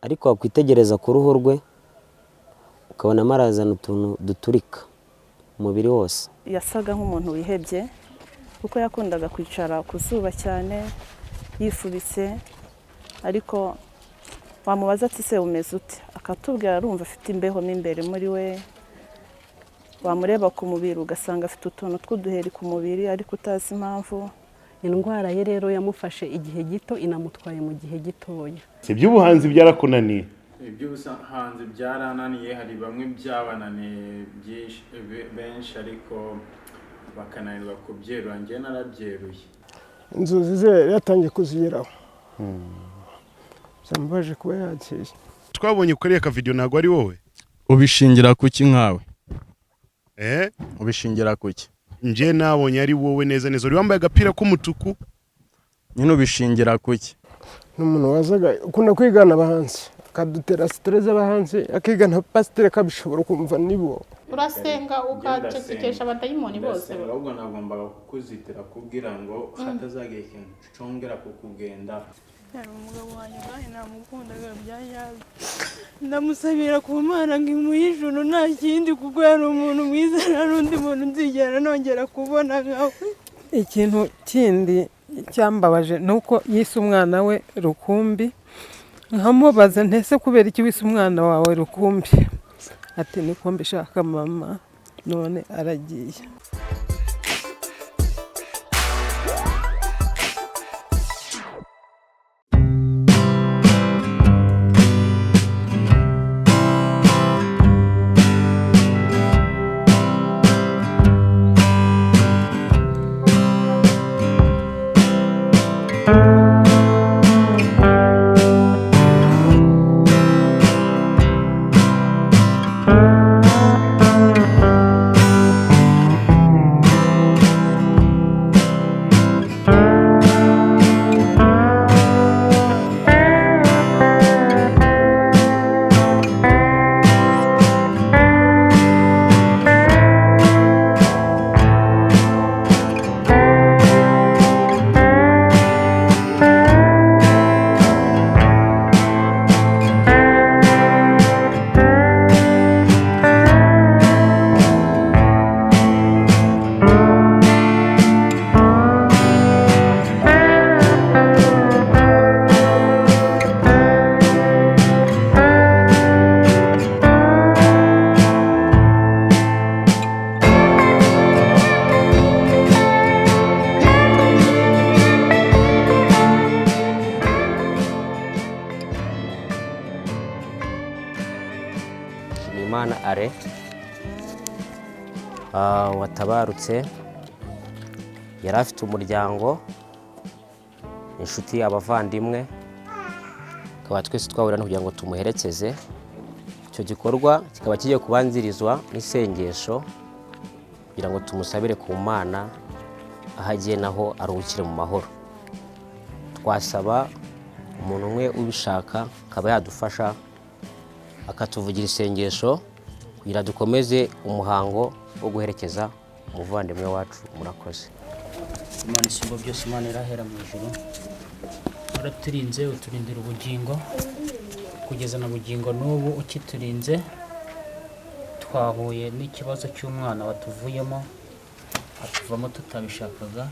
Ariko wakwitegereza ku ruhu rwe, ukabonamo arazana utuntu duturika umubiri wose. Yasaga nk'umuntu wihebye, kuko yakundaga kwicara ku zuba cyane yifubitse, ariko wamubaza ati: "Se umeze ute?" akatubwira arumva afite imbeho mo imbere muri we. Wamureba ku mubiri ugasanga afite utuntu tw'uduheri ku mubiri, ariko utazi impamvu. Indwara ye rero yamufashe igihe gito, inamutwaye mu gihe gitoya. Si iby'ubuhanzi byarakunaniye? Iby'ubuhanzi byarananiye. Hari bamwe byabananiye byinshi, benshi, ariko bakananirwa kubyerura. Njye narabyeruye. Inzozi ze yari yatangiye kuzigeraho, byamubaje kuba yagiye. Twabonye kariya kavidewo, ntabwo ari wowe? Ubishingira kuki nkawe? Eh? Ubishingira kuki? Njye nabonye ari wowe neza neza, uri wambaye agapira k'umutuku. Nyine ubishingira kuki? Ni umuntu wazaga ukunda kwigana abahanzi, akadutera stress z'abahanzi, akigana pasiteri, akabishobora, ukumva nibo. Urasenga ukacecekesha abadayimoni bose? Ndasenga, ahubwo nagombaga kukuzitira kugira ngo hatazagira ikintu congera kukugenda. Yari umugabo wanjye kandi namukundaga bya nyabyo. Ndamusabira ku Mana ngo imuhe ijuru, nta kindi, kuko yari umuntu mwiza, nta n'undi muntu nzigera nongera kubona nkawe. Ikintu kindi cyambabaje ni uko yise umwana we Rukumbi. Nkamubaza ntese: "Kubera iki wise umwana wawe Rukumbi?" Ati: "Niko mbishaka mama." None aragiye. Nshimiyimana Are watabarutse yari afite umuryango, inshuti, abavandimwe, tukaba twese twahurira hano kugira ngo tumuherekeze. Icyo gikorwa kikaba kigiye kubanzirizwa n'isengesho kugira ngo tumusabire ku Mana, aho agiye naho aruhukire mu mahoro. Twasaba umuntu umwe ubishaka akaba yadufasha akatuvugira isengesho kugira dukomeze umuhango wo guherekeza umuvandimwe wacu. Murakoze. Imana isumba byose, Imana irahera mu ijuru, waraturinze, uturindira ubugingo kugeza na bugingo n'ubu ukiturinze. Twahuye n'ikibazo cy'umwana watuvuyemo, atuvamo tutabishakaga,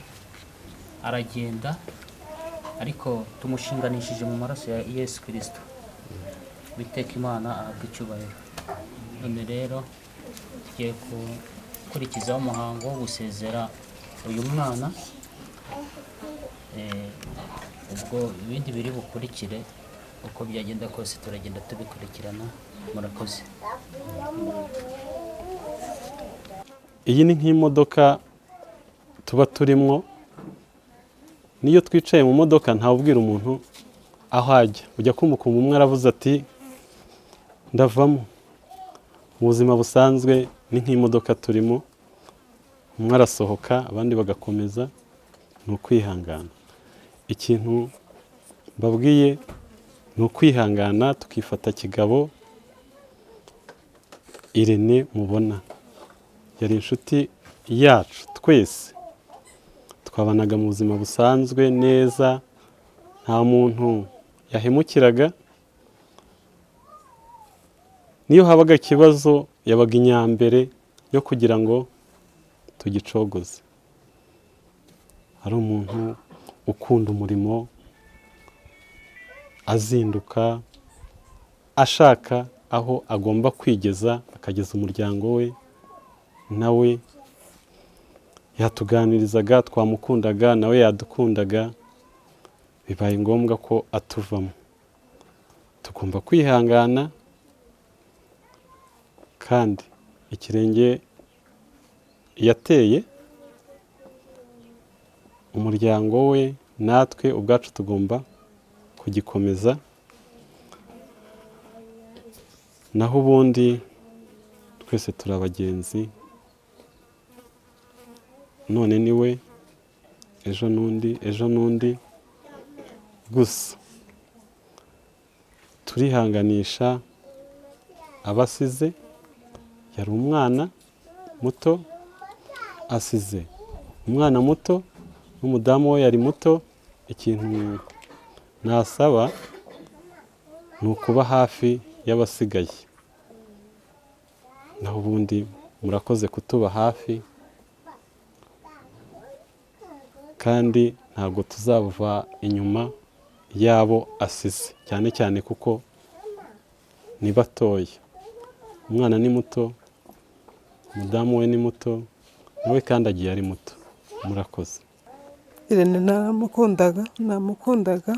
aragenda, ariko tumushinganishije mu maraso ya Yesu Kirisito. Witeka Imana ahabwa icyubahiro. None rero tugiye gukurikizaho umuhango wo gusezera uyu mwana. Ubwo ibindi biri bukurikire, uko byagenda kose turagenda tubikurikirana. Murakoze. Iyi ni nk'imodoka tuba turimwo. Niyo twicaye mu modoka, ntawubwira umuntu aho ajya. Ujya kumva ukumva umwe aravuze ati: "Ndavamo." Mu buzima busanzwe ni nk'imodoka turimo, umwe arasohoka abandi bagakomeza. Ni ukwihangana. Ikintu mbabwiye ni ukwihangana, tukifata kigabo. Irene mubona yari inshuti yacu twese, twabanaga mu buzima busanzwe neza, nta muntu yahemukiraga. Niyo habaga ikibazo yabaga inyambere yo kugira ngo tugicogoze. Ari umuntu ukunda umurimo, azinduka ashaka aho agomba kwigeza akageza umuryango we, nawe yatuganirizaga, twamukundaga, nawe yadukundaga. Bibaye ngombwa ko atuvamo, tugomba kwihangana kandi ikirenge yateye umuryango we natwe ubwacu tugomba kugikomeza. Naho ubundi twese turi abagenzi, none niwe, ejo n'undi, ejo n'undi. Gusa turihanganisha abasize. Yari umwana muto, asize umwana muto n'umudamu we yari muto. Ikintu nasaba ni ukuba hafi y'abasigaye. Naho ubundi murakoze kutuba hafi, kandi ntabwo tuzava inyuma yabo asize, cyane cyane kuko ni batoya. Umwana ni muto, umudamu we ni muto, nawe kandi agiye ari muto. Murakoze. Irene naramukundaga, namukundaga,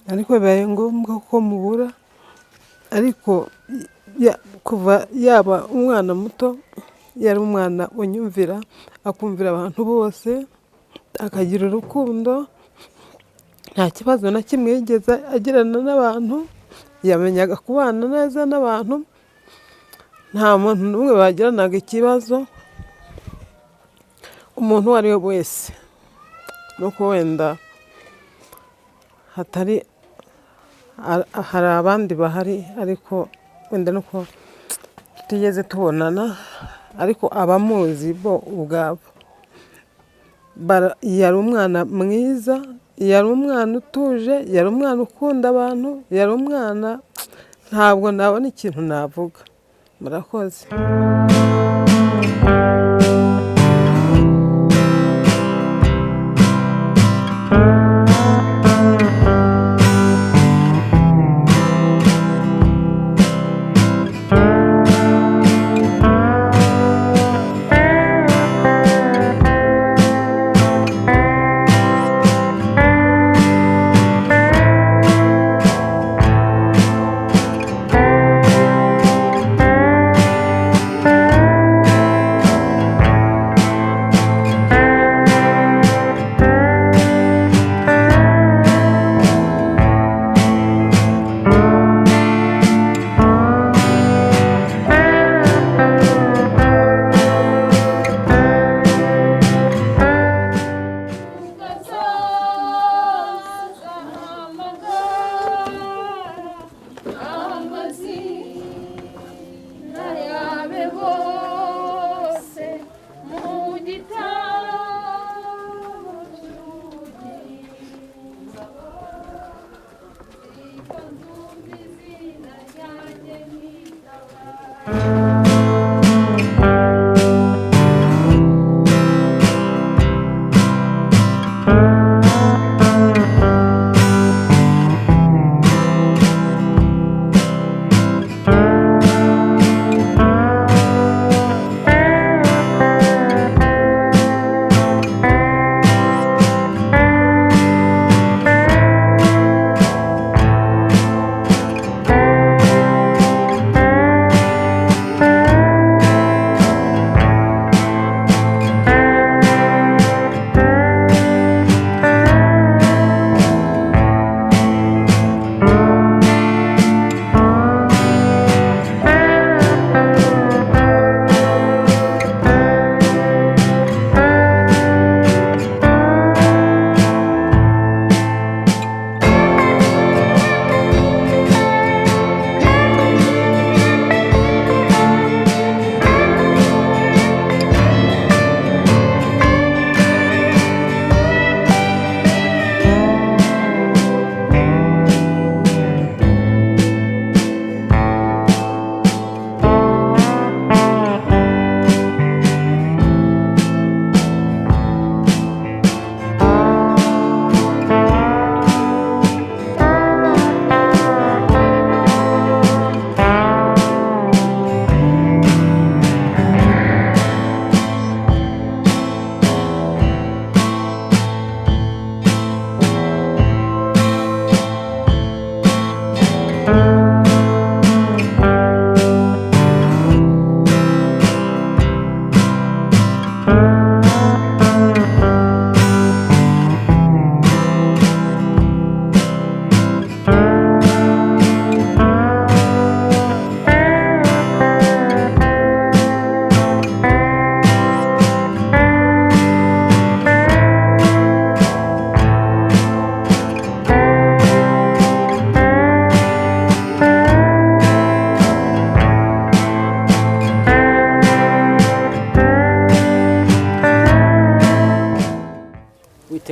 ariko bibaye ngombwa ko mubura. Ariko kuva yaba umwana muto, yari umwana unyumvira, akumvira abantu bose, akagira urukundo, nta kibazo na kimwe yigeze agirana n'abantu, yamenyaga kubana neza n'abantu, nta muntu n'umwe bagiranaga ikibazo, umuntu uwo ari we wese. Nuko wenda hatari hari abandi bahari, ariko wenda nuko tutigeze tubonana, ariko abamuzi bo ubwabo yari umwana mwiza, yari umwana utuje, yari umwana ukunda abantu, yari umwana ntabwo nabona ikintu navuga. Murakoze.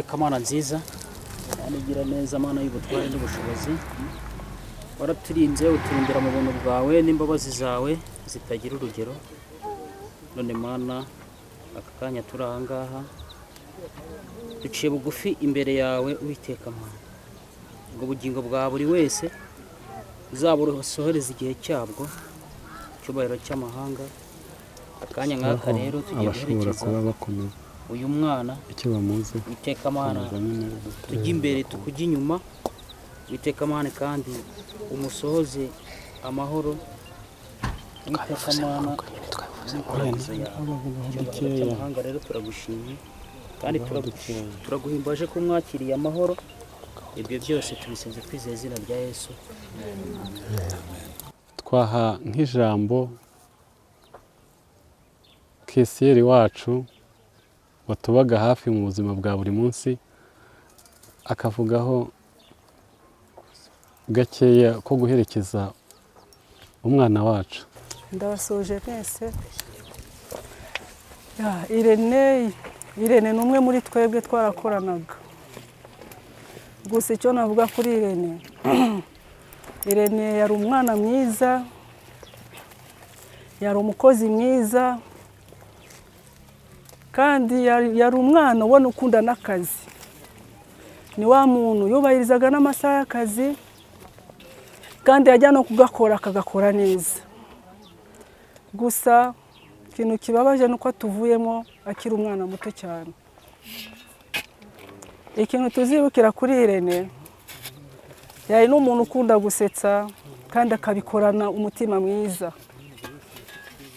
Uwiteka Mana nziza, Mana igira neza, Mana y'ubutware n'ubushobozi, waraturinze uturindira mu buntu bwawe n'imbabazi zawe zitagira urugero. None Mana, aka kanya turi aha ngaha duciye bugufi imbere yawe, Uwiteka Mana, ngo ubugingo bwa buri wese uzabusohoreze igihe cyabwo, icyubahiro cy'amahanga. Akanya nk'aka Aho rero tugiye abashobora guherekeza kuba bakomeza uyu mwana. Icyo bamuzi. Uwiteka Mana, Komeza nyine. Tujye imbere tukujye inyuma, Uwiteka Mana, kandi umusohoze amahoro, Uwiteka Mana, n'imikoranire yawe. Icyubahiro Dukeya. cy'amahanga, rero turagushimye kandi Bavugaho dukeya. turaguhimbaje ko mwakiriye amahoro. Ibyo byose tubisenze twizeye izina rya Yesu. Twaha nk'ijambo caissière wacu watubaga hafi mu buzima bwa buri munsi, akavugaho gakeya ko guherekeza umwana wacu. Ndabasuhuje mwese. Ya, Irene, Irene ni umwe muri twebwe, twarakoranaga. Gusa icyo navuga kuri Irene, Irene yari umwana mwiza, yari umukozi mwiza, kandi yari umwana ubona ukunda n'akazi. Ni wa muntu yubahirizaga n'amasaha y'akazi, kandi yajya no kugakora akagakora neza. Gusa ikintu kibabaje ni uko tuvuyemo akiri umwana muto cyane. Ikintu tuzibukira kuri Irene, yari n'umuntu ukunda gusetsa kandi akabikorana umutima mwiza.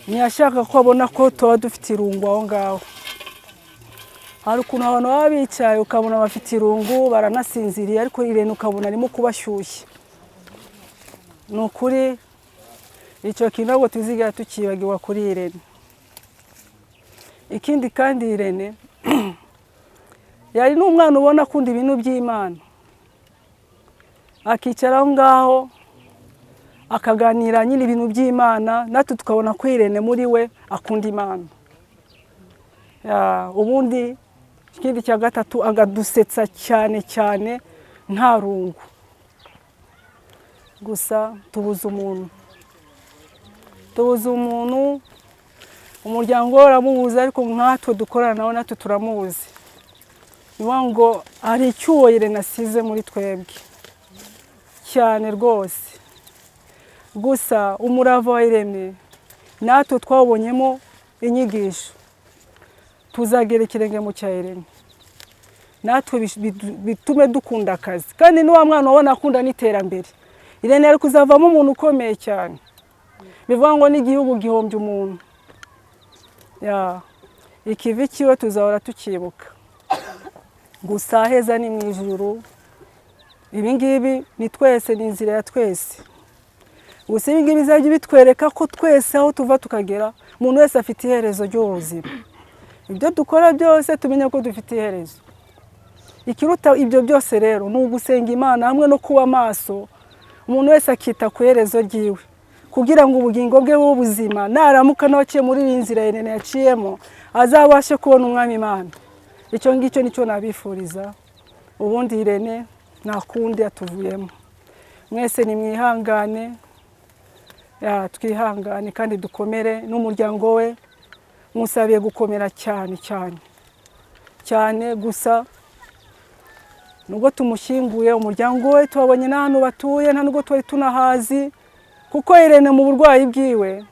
Ntiyashaka ko abona ko tuba dufite irungu aho ngaho. Hari ukuntu abantu baba bicaye ukabona bafite irungu, baranasinziriye, ariko Irene ukabona arimo kubashyushya. Ni ukuri icyo kintu ntabwo tuzigera tukibagirwa kuri Irene. Ikindi kandi, Irene yari n'umwana ubona akunda ibintu by'Imana, akicara aho ngaho akaganira nyine ibintu by'Imana, natwe tukabona ko Irene muri we akunda Imana. Ya, ubundi ikindi cya gatatu, akadusetsa cyane cyane, nta rungu. Gusa tubuze umuntu, tubuze umuntu. Umuryango we uramubuze, ariko nkatwe dukorana nawe natwe turamuzi. Ni ukuvuga ngo hari icyuho Irene asize muri twebwe cyane rwose. Gusa umurava wa Irene natwe twawubonyemo inyigisho. Tuzagera ikirenge mu cya Irene, natwe bitume dukunda akazi. Kandi ni wa mwana ubona akunda n'iterambere. Irene ari kuzavamo umuntu ukomeye cyane. Bivuga ngo n'igihugu gihombye umuntu. Ya, ikivi kiwe tuzahora tukibuka. Gusa aheza ni mu ijuru. Ibi ngibi ni twese, ni inzira ya twese. Gusa ibi ngibi bizajya bitwereka ko twese aho tuva tukagera, umuntu wese afite iherezo ry'ubuzima. Ibyo dukora byose tumenye ko dufite iherezo. Ikiruta ibyo byose rero ni ugusenga Imana hamwe no kuba maso, umuntu wese akita ku iherezo ryiwe kugira ngo ubugingo bwe bube buzima. Naramuka n'abaciye muri iyi nzira Irene yaciyemo, azabashe kubona Umwami Imana. Icyo ngicyo nicyo nabifuriza. Ubundi Irene nta kundi, yatuvuyemo. Mwese nimwihangane, ya, twihangane kandi dukomere n'umuryango we. Musabiye gukomera cyane cyane cyane. Gusa nubwo tumushyinguye, umuryango we tubabonye n'ahantu batuye, nta nubwo twari tunahazi, kuko Irene mu burwayi bwiwe,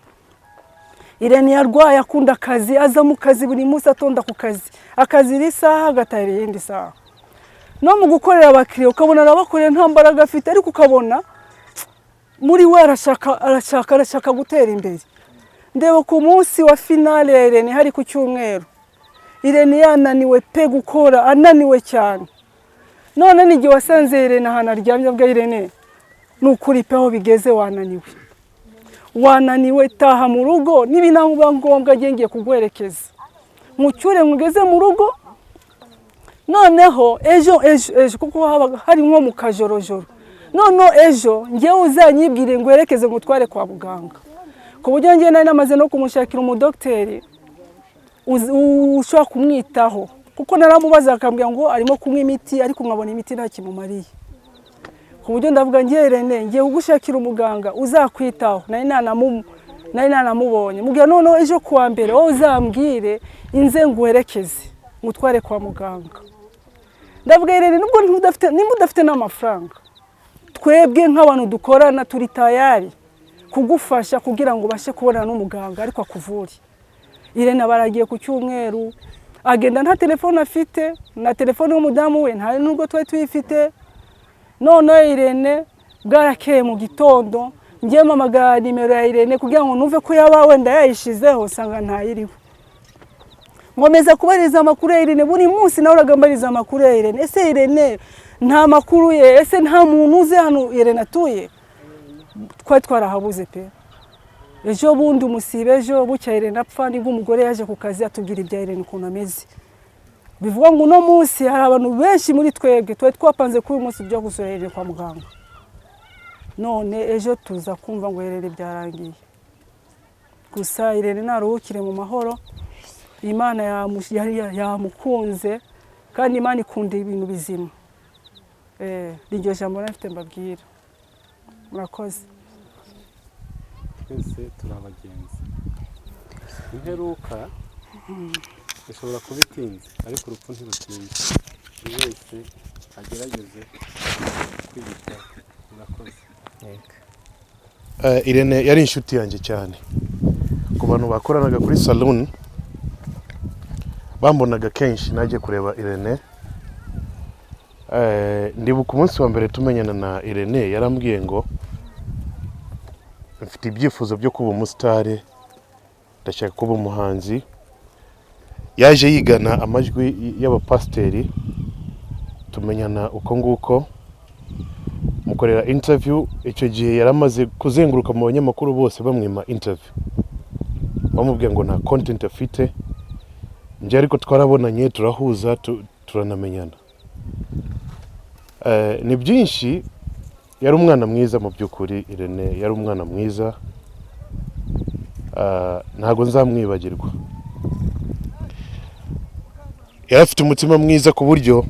Irene yarwaye akunda akazi, aza mu kazi buri munsi, atonda ku kazi, akazira isaha agatahira iyindi saha. No mu gukorera abakiriya ukabona arabakorera nta mbaraga afite, ariko ukabona muri we arashaka, arashaka, arashaka gutera imbere. Ndeba ku munsi wa finale ya Irene, hari ku cyumweru, Irene yananiwe pe gukora, ananiwe cyane. None n'igihe wasanze Irene ahantu aryamye, bwa Irene, ni ukuri pe, aho bigeze wananiwe, wananiwe, taha mu rugo, niba ngombwa ngiye kuguherekeza mucyure mugeze mu rugo. Noneho ejo, ejo, ejo, kuko habaga hari nko mu kajorojoro, noneho ejo ngewe uzanyibwire ngo werekeze ngo utware kwa muganga, ku buryo ngewe nari namaze no kumushakira umudogiteri ushobora kumwitaho. Kuko naramubaza akambwira ngo arimo kunywa imiti, ariko nkabona imiti nta kimumariye, ku buryo ndavuga: "Ngiye Irene, ngiye kugushakira umuganga uzakwitaho." Nari nanamubonye. Mubwira: "Noneho ejo kuwa mbere wowe uzambwire, inze nguherekeze ngutware kwa muganga." Ndavuga: "Irene, nubwo nimba udafite n'amafaranga, twebwe nk'abantu dukorana turi tayari kugufasha kugira ngo ubashe kubonana n'umuganga ariko akuvure." Irene aba aragiye ku cyumweru, agenda nta telefone afite, na telefone y'umudamu we nta nubwo twari tuyifite. Noneho Irene bwarakeye mu gitondo, ngiye mpamagara nimero ya Irene kugira ngo numve ko yaba wenda yayishizeho, nsanga ntayiriho. Nkomeza kubariza amakuru ya Irene buri munsi, nahoraga mbariza amakuru ya Irene. Ese Irene nta makuru ye? Ese nta muntu uzi hano Irene atuye? Twari twarahabuze pe. Ejo bundi, umusibe ejo bucya Irene apfa, nibwo umugore yaje ku kazi atubwira ibya Irene ukuntu ameze. Bivuga ngo uno munsi hari abantu benshi muri twebwe twari twapanze kuri uyu munsi tujya gusura Irene kwa muganga, none ejo tuza kumva ngo Irene byarangiye. Gusa Irene naruhukire mu mahoro. Imana yamukunze kandi Imana ikunda ibintu bizima. Iryo jambo nafite mbabwira, murakoze. Twese turi abagenzi. Imperuka ishobora kuba itinze, ariko urupfu ntirutinze. Buri wese agerageze kwiyitaho. Murakoze. Irene yari inshuti yanjye cyane. Ku bantu bakoranaga kuri salon bambonaga kenshi najye kureba Irene. Ndibuka umunsi wa mbere tumenyana na Irene, yarambwiye ngo: "Mfite ibyifuzo byo kuba umusitari, ndashaka kuba umuhanzi." Yaje yigana amajwi y'abapasiteri, tumenyana uko nguko, mukorera interview. Icyo gihe yari amaze kuzenguruka mu banyamakuru bose, bamwima interview, bamubwira ngo nta content afite. Njye ariko twarabonanye, turahuza, turanamenyana. Ni byinshi. Yari umwana mwiza mu by'ukuri. Irene yari umwana mwiza. Ntabwo nzamwibagirwa. Yari afite umutima mwiza, ku buryo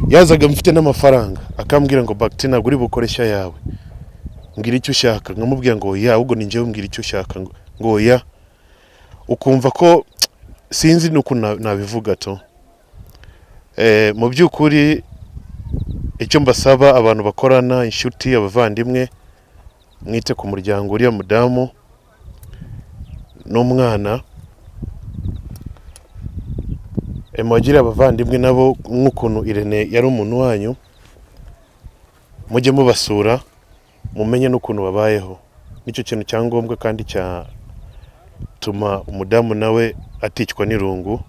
yazaga mfite n'amafaranga akambwira ngo: "Bagiti, ntabwo uri bukoresha yawe, mbwira icyo ushaka." Nkamubwira ngo: "Oya, ahubwo ni njyewe, mbwira icyo ushaka." Ngo: "Oya." Ukumva ko sinzi n'ukuntu nabivuga to. Mu by'ukuri icyo mbasaba, abantu bakorana, inshuti, abavandimwe, mwite ku muryango, uriya mudamu n'umwana. Mubagire abavandimwe nabo nk'ukuntu Irene yari umuntu wanyu. Mujye mubasura, mumenye n'ukuntu babayeho. Nicyo kintu cya ngombwa kandi cyatuma umudamu nawe aticwa n'irungu.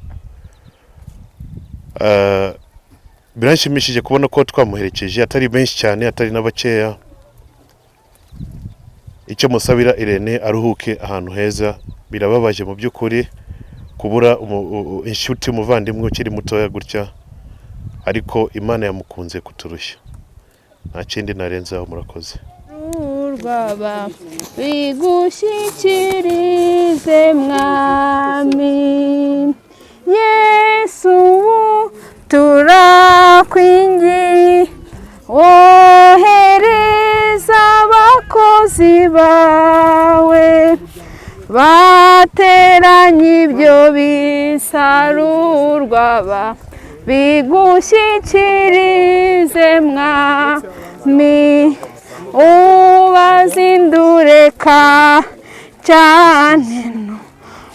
Biranshimishije kubona ko twamuherekeje, atari benshi cyane, atari na bakeya. Icyo musabira Irene, aruhuke ahantu heza. Birababaje mu by'ukuri kubura inshuti, umuvandimwe ukiri mutoya gutya, ariko Imana yamukunze kuturushya. Nta kindi narenzaho, murakoze. Rwaba bigushyikirize, Mwami Yesu, ubu turakwingiye, wohereza abakozi bawe bateranye ibyo bisarurwa, bigushyikirize, Mwami, ubazindureka cyane no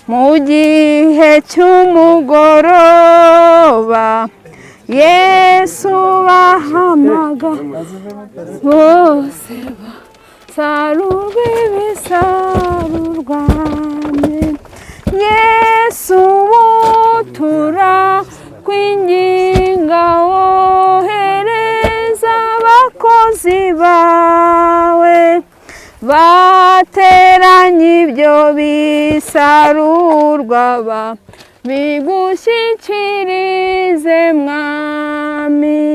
mu gihe cy'umugoroba. Yesu, bahamaga bose basarurwe ibisarurwa. Yesu, ubu turakwinginga, wohereza abakozi bawe bateranye ibyo bisarurwa, bigushyikirize, Mwami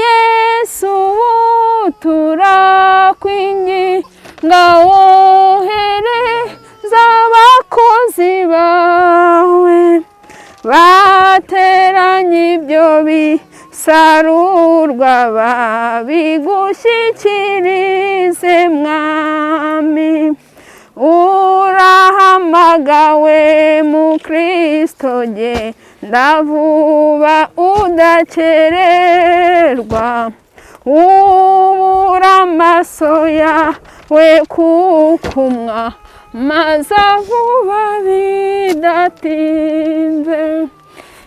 Yesu, ubu turakwinginga, wohereza abakozi bawe bateranye. Bateranye ibyo bisarurwa babigushyikirize mwami. Urahamagawe mu Kristo, genda vuba udakererwa. Ubura amaso yawe kukumwa maze vuba bidatinze.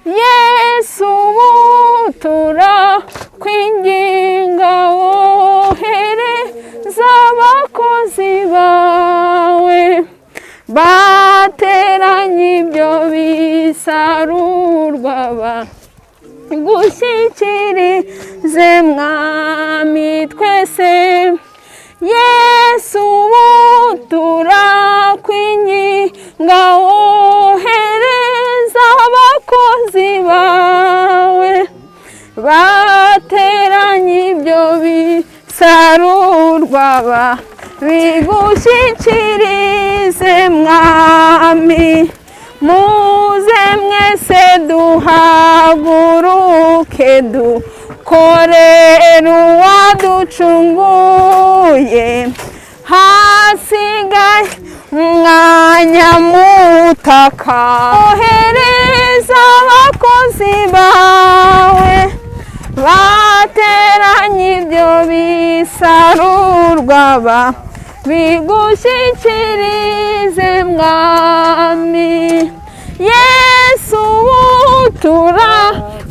Yesu butura kwinginga, wohereza abakozi bawe bateranye ibyo bisarurwa gushyikirize mwami twese. Yesu butura kwinginga, wohereza abakozi bawe bateranye ibyo bisarurwa bigushyikirize mwami. Muze mwese duhaguruke dukorere uwaducunguye, hasigaye umwanya mutaka. Ohereza abakozi bawe bateranye ibyo bisarurwa bigushyikirize mwami. Yesu butura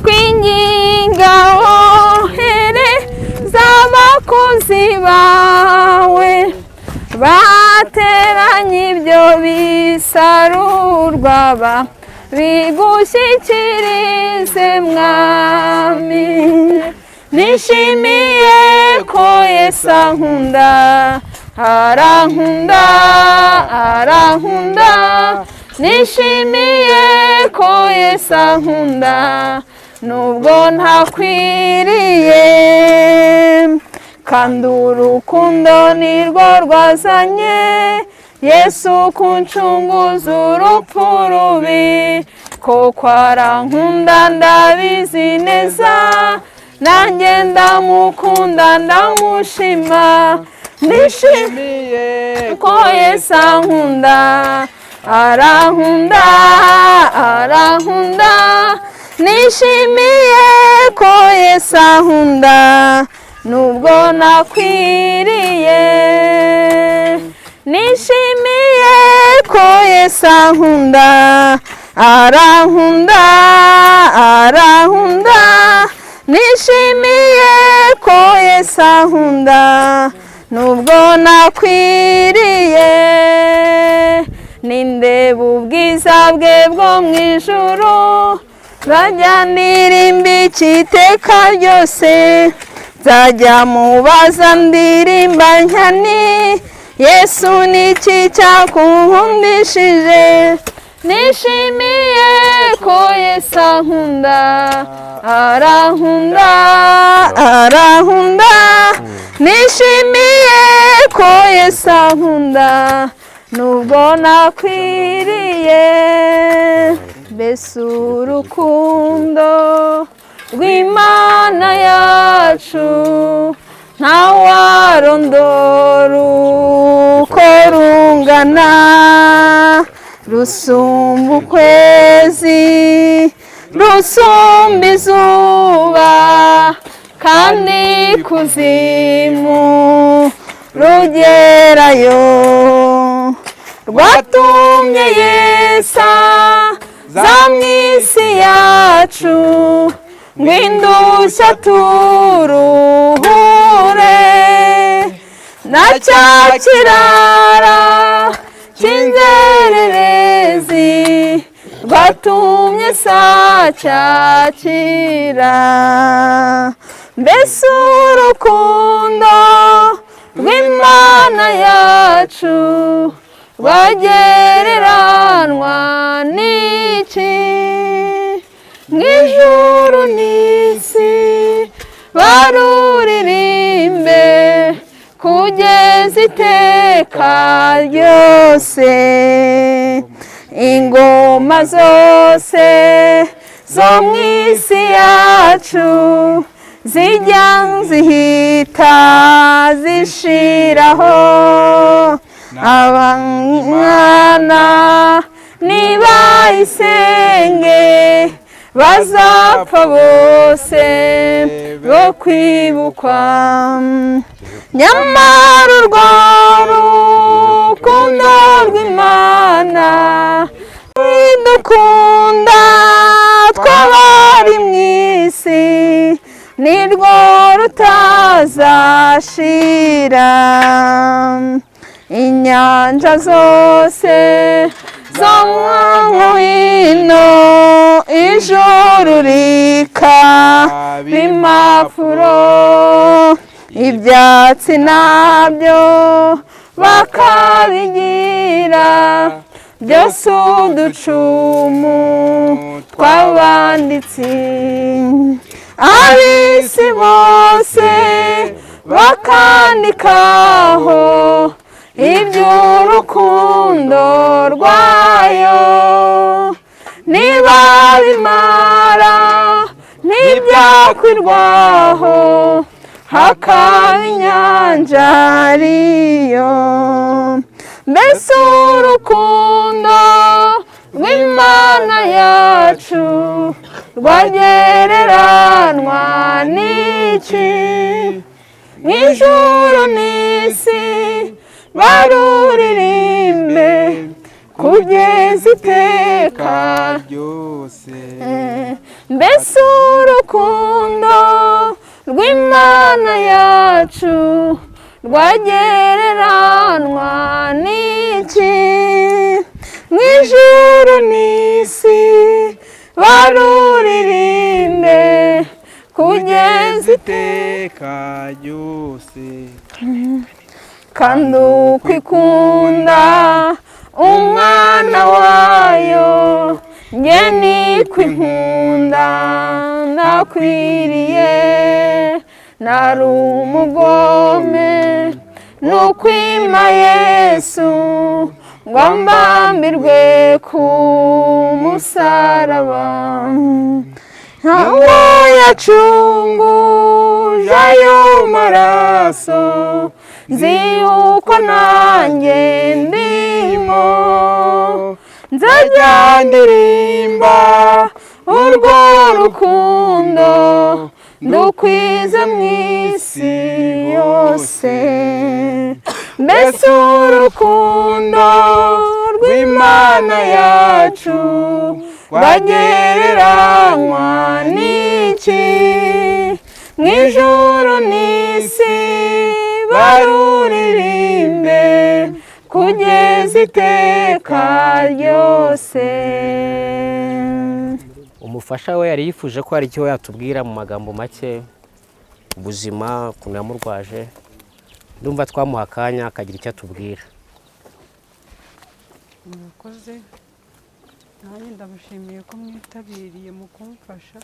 kwinginga, wohereza abakozi bawe bateranye ibyo bisarurwa bigushyikirize mwami. Nishimiye ko Yesu ankunda, arankunda, arankunda. Nishimiye ko Yesu ankunda nubwo ntakwiriye, kandi urukundo nirwo rwazanye Yesu kuncunguza urupfu rubi. Koko arankunda ndabizi neza, nanjye ndamukunda ndamushima. Nishimiye ko Yesu ankunda, arankunda, arankunda. Nishimiye ko Yesu ankunda nubwo nakwiriye. Nishimiye ko Yesu ankunda, arankunda, arankunda. Nishimiye ko Yesu ankunda nubwo nakwiriye. Nindeba ubwiza bwe bwo mu ijuru, nzajya ndirimba iteka ryose. Nzajya mubaza ndirimba nkani, Yesu niki cyakunkundishije? Nishimiye ko Yesu ankunda, arankunda, arankunda. Nishimiye ko Yesu ankunda nubwo nakwiriye. Mbese urukundo rw'Imana yacu ntawarondora uko rungana, rusumba ukwezi, rusumba izuba, kandi kuzimu rugerayo. Rwatumye Yesu aza mu isi yacu, ngo indushya turuhure, na cya kirara cy'inzererezi rwatumye sacyakira. Mbese urukundo rw'Imana yacu rwagereranwa n'iki? Mu ijuru n'isi baruririmbe kugeza iteka ryose. Ingoma zose Zo mu isi yacu zijya zihita zishiraho. Abana nibayisenge bazapfa bose bo kwibukwa. Nyamara urwo rukundo rw'Imana idukunda tw'abari mu isi nirwo rutazashira. Inyanja zose zo mu hino, ijuru rikaba impapuro, ibyatsi nabyo bakabigira byose uducumu tw'abanditsi. Ab'isi bose bakandikaho iby'urukundo rwayo. Nibabimara ntibyakwirwaho, hakaba inyanja ariyo. Mbese urukundo rw'Imana yacu rwagereranwa n'iki? Mu ijuru n'isi baruririmbe kugeza iteka ryose. Mbese urukundo rw'Imana yacu rwagereranwa n'iki? Mu ijuru n'isi baruririmbe kugeza iteka ryose. Kandi uko ikunda umwana wayo, njye niko inkunda nakwiriye. Nari umugome nukwima Yesu ngo mbambirwe ku musaraba. Ntawo yacunguje ayo maraso, nzi yuko nanjye ndimo. Nzajya ndirimba urwo rukundo ndukwize mu isi yose. Mbese urukundo rw'Imana yacu rwagereranywa n'iki? Mu ijuru n'isi baruririmbe kugeza iteka ryose. Umufasha we yari yifuje ko hari icyo yatubwira mu magambo make, ubuzima ukuntu yamurwaje. Ndumva twamuha akanya akagira icyo atubwira. Murakoze, nanjye ndabashimiye ko mwitabiriye mu kumfasha,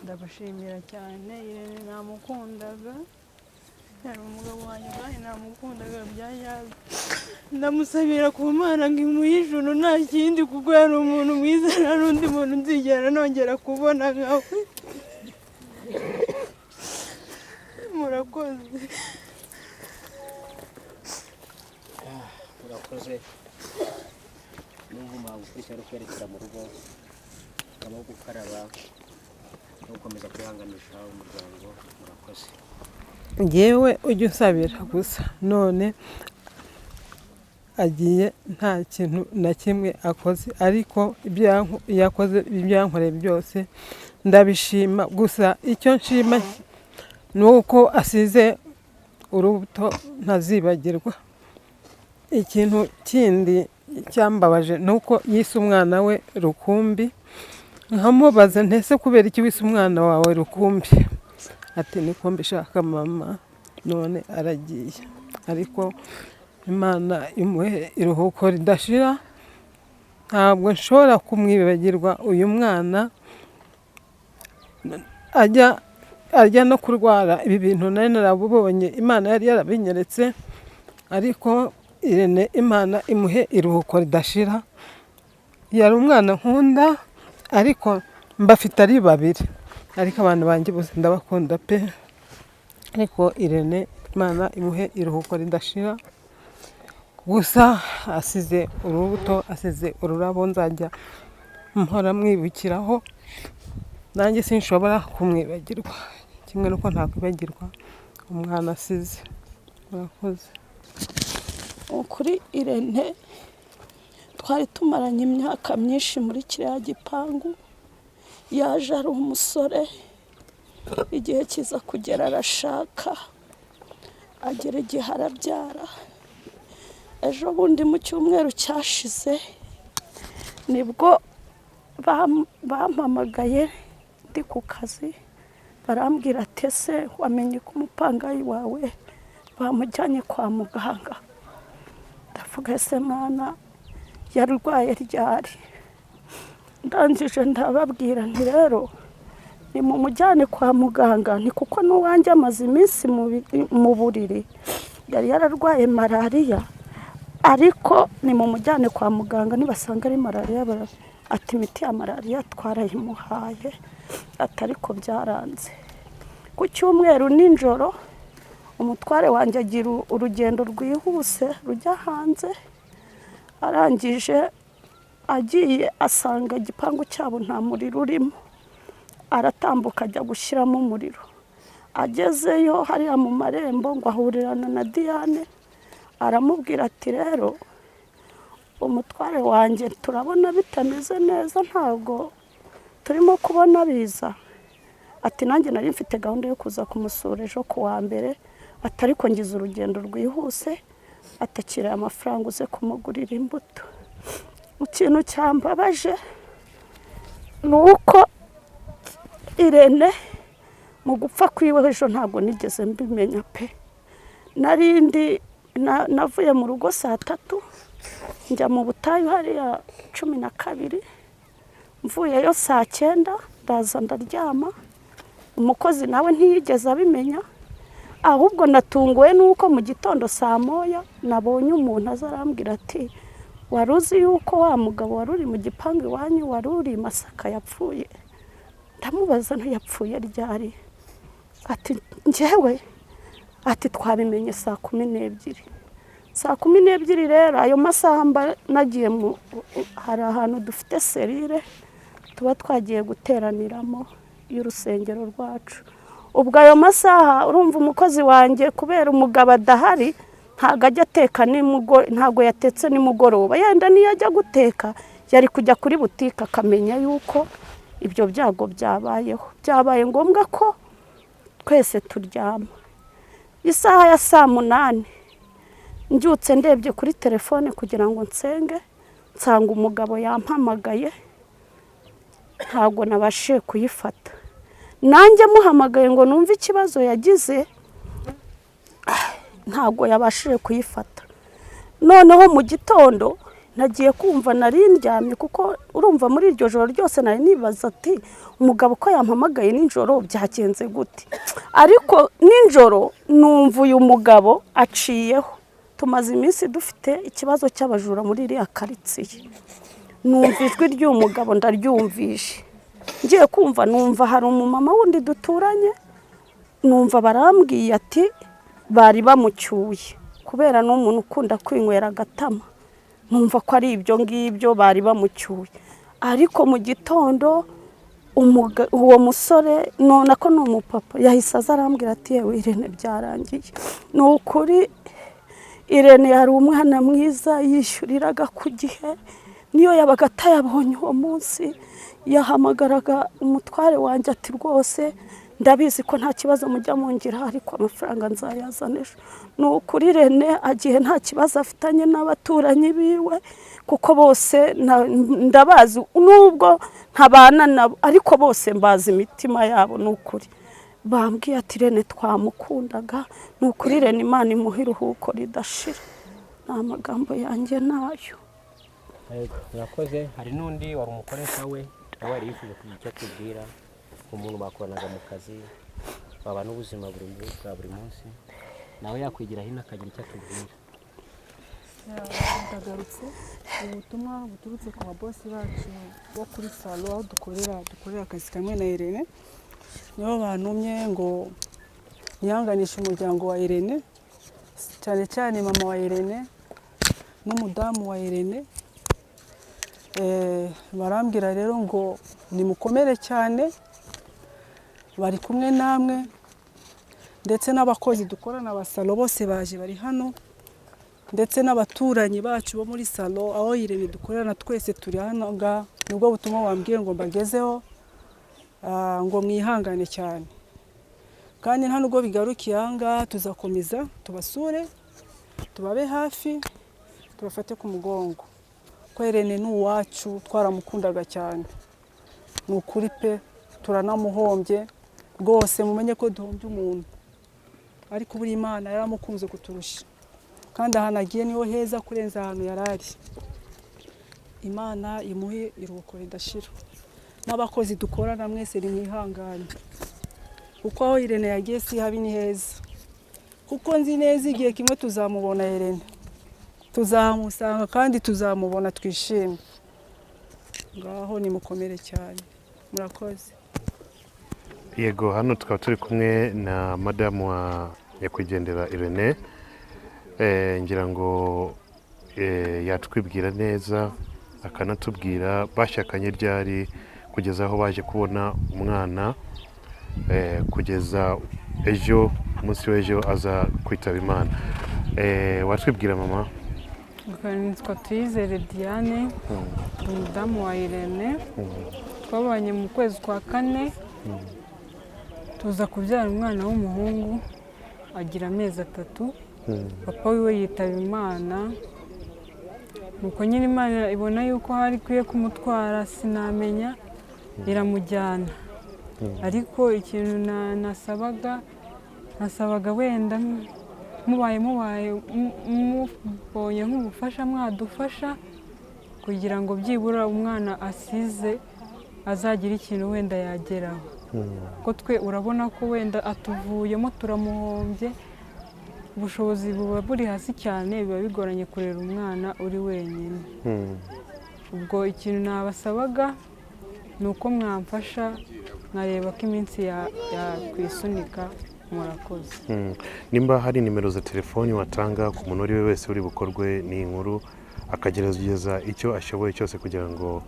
ndabashimira cyane. Irene namukundaga, yari umugabo wanjye kandi namukundaga bya nyabyo. Ndamusabira ku Mana ngo imuhe ijuru nta kindi, kuko yari umuntu mwiza, nta n'undi muntu nzigera nongera kubona nkawe. Murakoze. Murakoze. N'ubu umuhango ukurikira ari kwerekeza mu rugo, hakabaho gukaraba no gukomeza kwihanganisha umuryango. Murakoze. Ngewe ujya usabira gusa, none agiye nta kintu na kimwe akoze, ariko ibyo yakoze, ibyo yankoreye byose ndabishima. Gusa icyo nshima ni uko asize urubuto ntazibagirwa. Ikintu kindi cyambabaje ni uko yise umwana we Rukumbi, nkamubaza ntese kubera iki wise umwana wawe Rukumbi? Ati niko mbishaka mama. None aragiye, ariko Imana imuhe iruhuko ridashira. Ntabwo nshobora kumwibagirwa uyu mwana. Ajya no kurwara ibi bintu nari narabubonye, Imana yari yarabinyeretse, ariko Irene Imana imuhe iruhuko ridashira. Yari umwana nkunda, Ariko mbafite ari babiri, ariko abantu banjye bose ndabakunda pe. Ariko Irene, Imana imuhe iruhuko ridashira. Gusa asize urubuto, asize ururabo nzajya mpora mwibukiraho. Nanjye sinshobora kumwibagirwa, kimwe n'uko ntakwibagirwa umwana asize. Murakoze. Kuri Irene, twari tumaranye imyaka myinshi muri kiriya gipangu. Yaje ari umusore, igihe kiza kugera arashaka, agera igihe arabyara. Ejo bundi mu cyumweru cyashize nibwo bampamagaye ndi ku kazi, barambwira ati: "Ese wamenye ko umupangayi wawe bamujyanye kwa muganga?" Ndavuga: "Ese Mana, yarwaye ryari?" Ndangije ndababwira nti: "Rero nimumujyane kwa muganga, ni kuko n'uwanjye amaze iminsi mu buriri, yari yararwaye malariya, ariko nimumujyane kwa muganga, nibasanga ari malariya." Ati: "Imiti ya malariya twarayimuhaye," ati, "ariko byaranze." Ku cyumweru nijoro umutware wanjye agira urugendo rwihuse rujya hanze. Arangije agiye asanga igipangu cyabo nta muriro urimo, aratambuka ajya gushyiramo umuriro. Agezeyo hariya mu marembo ngo ahurirana na Diane, aramubwira ati: "Rero umutware wanjye turabona bitameze neza, ntabwo turimo kubona biza." Ati: "Nanjye nari mfite gahunda yo kuza kumusura ejo ku wa mbere," ati, "ariko ngize urugendo rwihuse," atakiriye amafaranga uze kumugurira imbuto. Ikintu cyambabaje ni uko Irene mu gupfa kwiwe ejo ntabwo nigeze mbimenya pe. Narindi navuye mu rugo saa 3, njya mu butayu hariya 12, mvuyeyo saa 9 ndaza ndaryama. Umukozi nawe ntiyigeze abimenya. Ahubwo natunguwe n'uko mu gitondo saa 1 nabonye umuntu aza arambwira ati: "Wari uzi yuko wa mugabo wari uri mu gipangu iwanyu, wari uri i Masaka, yapfuye?" Ndamubaza: "Ntiyapfuye ryari?" Ati: "Njyewe," ati, "twabimenye saa 12." Saa 12 rero, ayo masaha mba nagiye mu hari ahantu dufite cellule tuba twagiye guteraniramo y'urusengero rwacu. Ubwo ayo masaha, urumva, umukozi wanjye kubera umugabo adahari ntabwo ajya ateka, ntabwo yatetse nimugoroba. Yenda niyo ajya guteka yari kujya kuri butike akamenya yuko ibyo byago byabayeho. Byabaye ngombwa ko twese turyama. Isaha ya saa 8 mbyutse ndebye kuri telefone kugira ngo nsenge, nsanga umugabo yampamagaye, ntabwo nabashije kuyifata. Nanjye muhamagaye ngo numve ikibazo yagize, ntabwo yabashije kuyifata. Noneho mu gitondo nagiye kumva, nari ndyamye, kuko urumva muri iryo joro ryose nari nibaza ati: "Umugabo ko yampamagaye nijoro byagenze gute?" Ariko nijoro numva uyu mugabo aciyeho. Tumaze iminsi dufite ikibazo cy'abajura muri iriya karitsiye. Numva ijwi ry'uyu mugabo ndaryumvishe. Ngiye kumva numva hari umumama wundi duturanye, numva barambwiye ati bari bamucyuye, kubera ni umuntu ukunda kwinywera agatama. Numva ko ari ibyo ngibyo, bari bamucyuye. Ariko mu gitondo uwo musore, none ko ni umupapa, yahise aza arambwira ati: "Yewe Irene, byarangiye." Ni ukuri Irene yari umwana mwiza, yishyuriraga ku gihe. Niyo yabaga atayabonye uwo munsi yahamagaraga umutware wanjye ati: "Rwose ndabizi ko nta kibazo mujya mungira, ariko amafaranga nzayazana ejo." Ni ukuri Irene agiye nta kibazo afitanye n'abaturanyi biwe, kuko bose ndabazi, nubwo ntabana nabo ariko bose mbazi imitima yabo. Ni ukuri bambwiye ati: "Irene twamukundaga." Ni ukuri Irene, Imana imuha iruhuko ridashira. Ni amagambo yanjye nayo. Yego, murakoze. Hari n'undi wari umukoresha we, nawe yari yifuje kugira icyo atubwira, umuntu bakoranaga mu kazi, babana ubuzima bwa buri munsi, nawe yakwigira hino akagira icyo atubwira. Ndagarutse. Ubutumwa buturutse ku babosi bacu bo kuri salon aho dukorera akazi kamwe na Irene, nibo bantumye ngo nihanganishe umuryango wa Irene, cyane cyane mama wa Irene n'umudamu wa Irene. Barambwira rero ngo nimukomere cyane, bari kumwe namwe, ndetse n'abakozi dukorana ba salon bose baje bari hano, ndetse n'abaturanyi bacu bo muri salon aho Irene dukorana, twese turi hano ngaha. Nibwo butumwa wambwiye ngo mbagezeho, ngo mwihangane cyane. Kandi nta nubwo bigarukiye aha ngaha, tuzakomeza tubasure, tubabe hafi, tubafate ku mugongo, ko Irene ni uwacu, twaramukundaga cyane, ni ukuri pe, turanamuhombye rwose. Mumenye ko duhombye umuntu, ariko buri Imana yaramukunze kuturusha, kandi ahantu agiye niho heza kurenza ahantu yari ari. Imana imuhe iruhuko ridashira. N'abakozi dukorana mwese nimwihangane, kuko aho Irene yagiye si habi, ni heza, kuko nzi neza igihe kimwe tuzamubona. Irene tuzamusanga kandi tuzamubona twishime. Ngaho nimukomere cyane, murakoze. Yego, hano tukaba turi kumwe na madamu wa nyakwigendera Irene. Ngira ngo yatwibwira neza, akanatubwira bashakanye ryari, kugeza aho baje kubona umwana, kugeza ejo, umunsi w'ejo aza kwitaba Imana. Watwibwira, mama? Nitwa Tuyizere Diane, umudamu wa Irene. Twabanye mu kwezi kwa kane, tuza kubyara umwana w'umuhungu, agira amezi 3, papa wiwe yitaba Imana. Nuko nyine Imana ibona yuko hari ikwiye kumutwara, sinamenya, iramujyana. Ariko ikintu nasabaga, wenda mubaye mubonye nk'ubufasha, mwadufasha kugira ngo byibura umwana asize azagire ikintu wenda yageraho, ko twe urabona ko wenda atuvuyemo turamuhombye, ubushobozi buba buri hasi cyane, biba bigoranye kurera umwana uri wenyine. Ubwo ikintu nabasabaga ni uko mwamfasha nkareba ko iminsi yakwisunika. Murakoze. Nimba hari nimero za telefoni watanga ku muntu uwo ari we wese uri bukorwe n'iyi nkuru, akagerageza icyo ashoboye cyose kugira ngo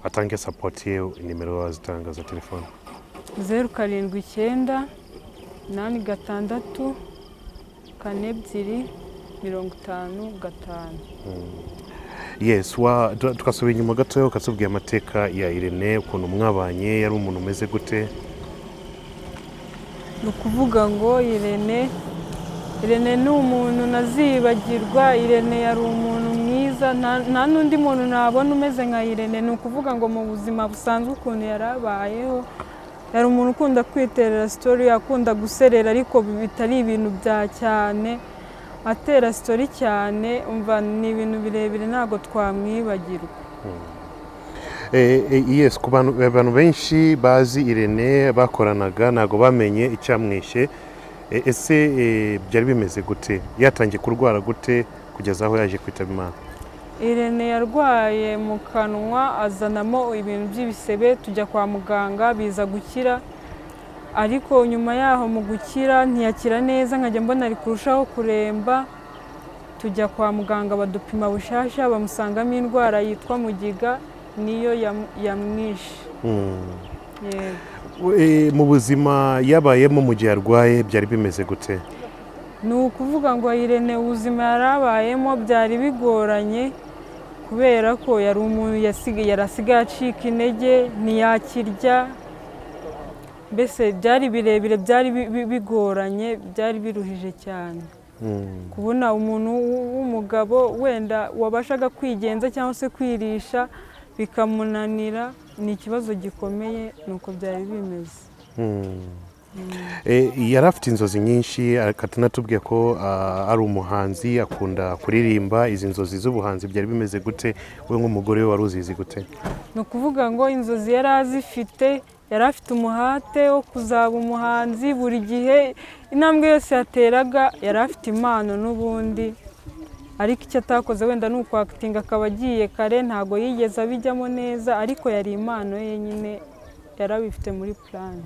atange support ye, nimero wazitanga za telefoni? 079 86 42 55. Yes, tukasubira inyuma gatoya, ukatubwira amateka ya Irene, ukuntu mwabanye, yari umuntu umeze gute? Ni ukuvuga ngo Irene ni umuntu nazibagirwa. Irene yari umuntu mwiza, nta n'undi muntu nabona umeze nka Irene. Ni ukuvuga ngo mu buzima busanzwe ukuntu yari abayeho, yari umuntu ukunda kwiterera story, akunda guserera, ariko bitari ibintu bya cyane, atera story cyane. Umva, ni ibintu birebire, ntabwo twamwibagirwa. Yes, ku bantu benshi bazi Irene bakoranaga ntabwo bamenye icyamwishe. Ese byari bimeze gute? Yatangiye kurwara gute kugeza aho yaje kwitaba Imana? Irene yarwaye mu kanwa, azanamo ibintu by'ibisebe, tujya kwa muganga biza gukira, ariko nyuma yaho mu gukira ntiyakira neza, nkajya mbona ari kurushaho kuremba. Tujya kwa muganga badupima bushyashya, bamusangamo indwara yitwa mugiga, niyo yamwishe. Yego. Mu buzima yabayemo mu gihe arwaye byari bimeze gute? Ni ukuvuga ngo Irene ubuzima yari abayemo byari bigoranye, kubera ko yari umuntu yarasigaye acika intege, ntiyakirya, mbese byari birebire, byari bigoranye, byari biruhije cyane. Kubona umuntu w'umugabo wenda wabashaga kwigenza cyangwa se kwirisha bikamunanira, ni ikibazo gikomeye, ni uko byari bimeze. Yari afite inzozi nyinshi, akanatubwiye ko ari umuhanzi, akunda kuririmba. Izi nzozi z'ubuhanzi byari bimeze gute? We nk'umugore we wari uzizi gute? Ni ukuvuga ngo inzozi yari azifite, yari afite umuhate wo kuzaba umuhanzi. Buri gihe intambwe yose yateraga yari afite impano n'ubundi, Ariko icyo atakoze wenda ni ukwakitinga akaba agiye kare, ntabwo yigeze abijyamo neza, ariko yari impano ye nyine, yarabifite muri plan.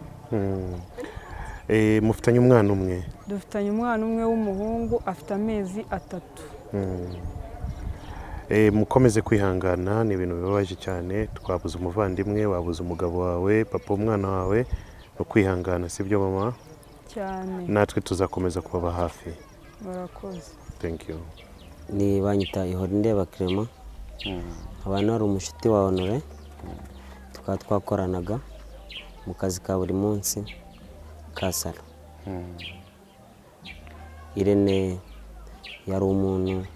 Mufitanye umwana umwe? Dufitanye umwana umwe w'umuhungu, afite amezi 3. Mukomeze kwihangana, ni ibintu bibabaje cyane. Twabuze umuvandimwe, wabuze umugabo wawe, papa w'umwana wawe, no kwihangana, sibyo mama? Cyane. Natwe tuzakomeza kubaba hafi. Murakoze. Thank you. Ni banyita Ihorindeba Clement, nkaba nari umushuti wa Honore, tukaba twakoranaga mu kazi ka buri munsi ka salo. Irene yari umuntu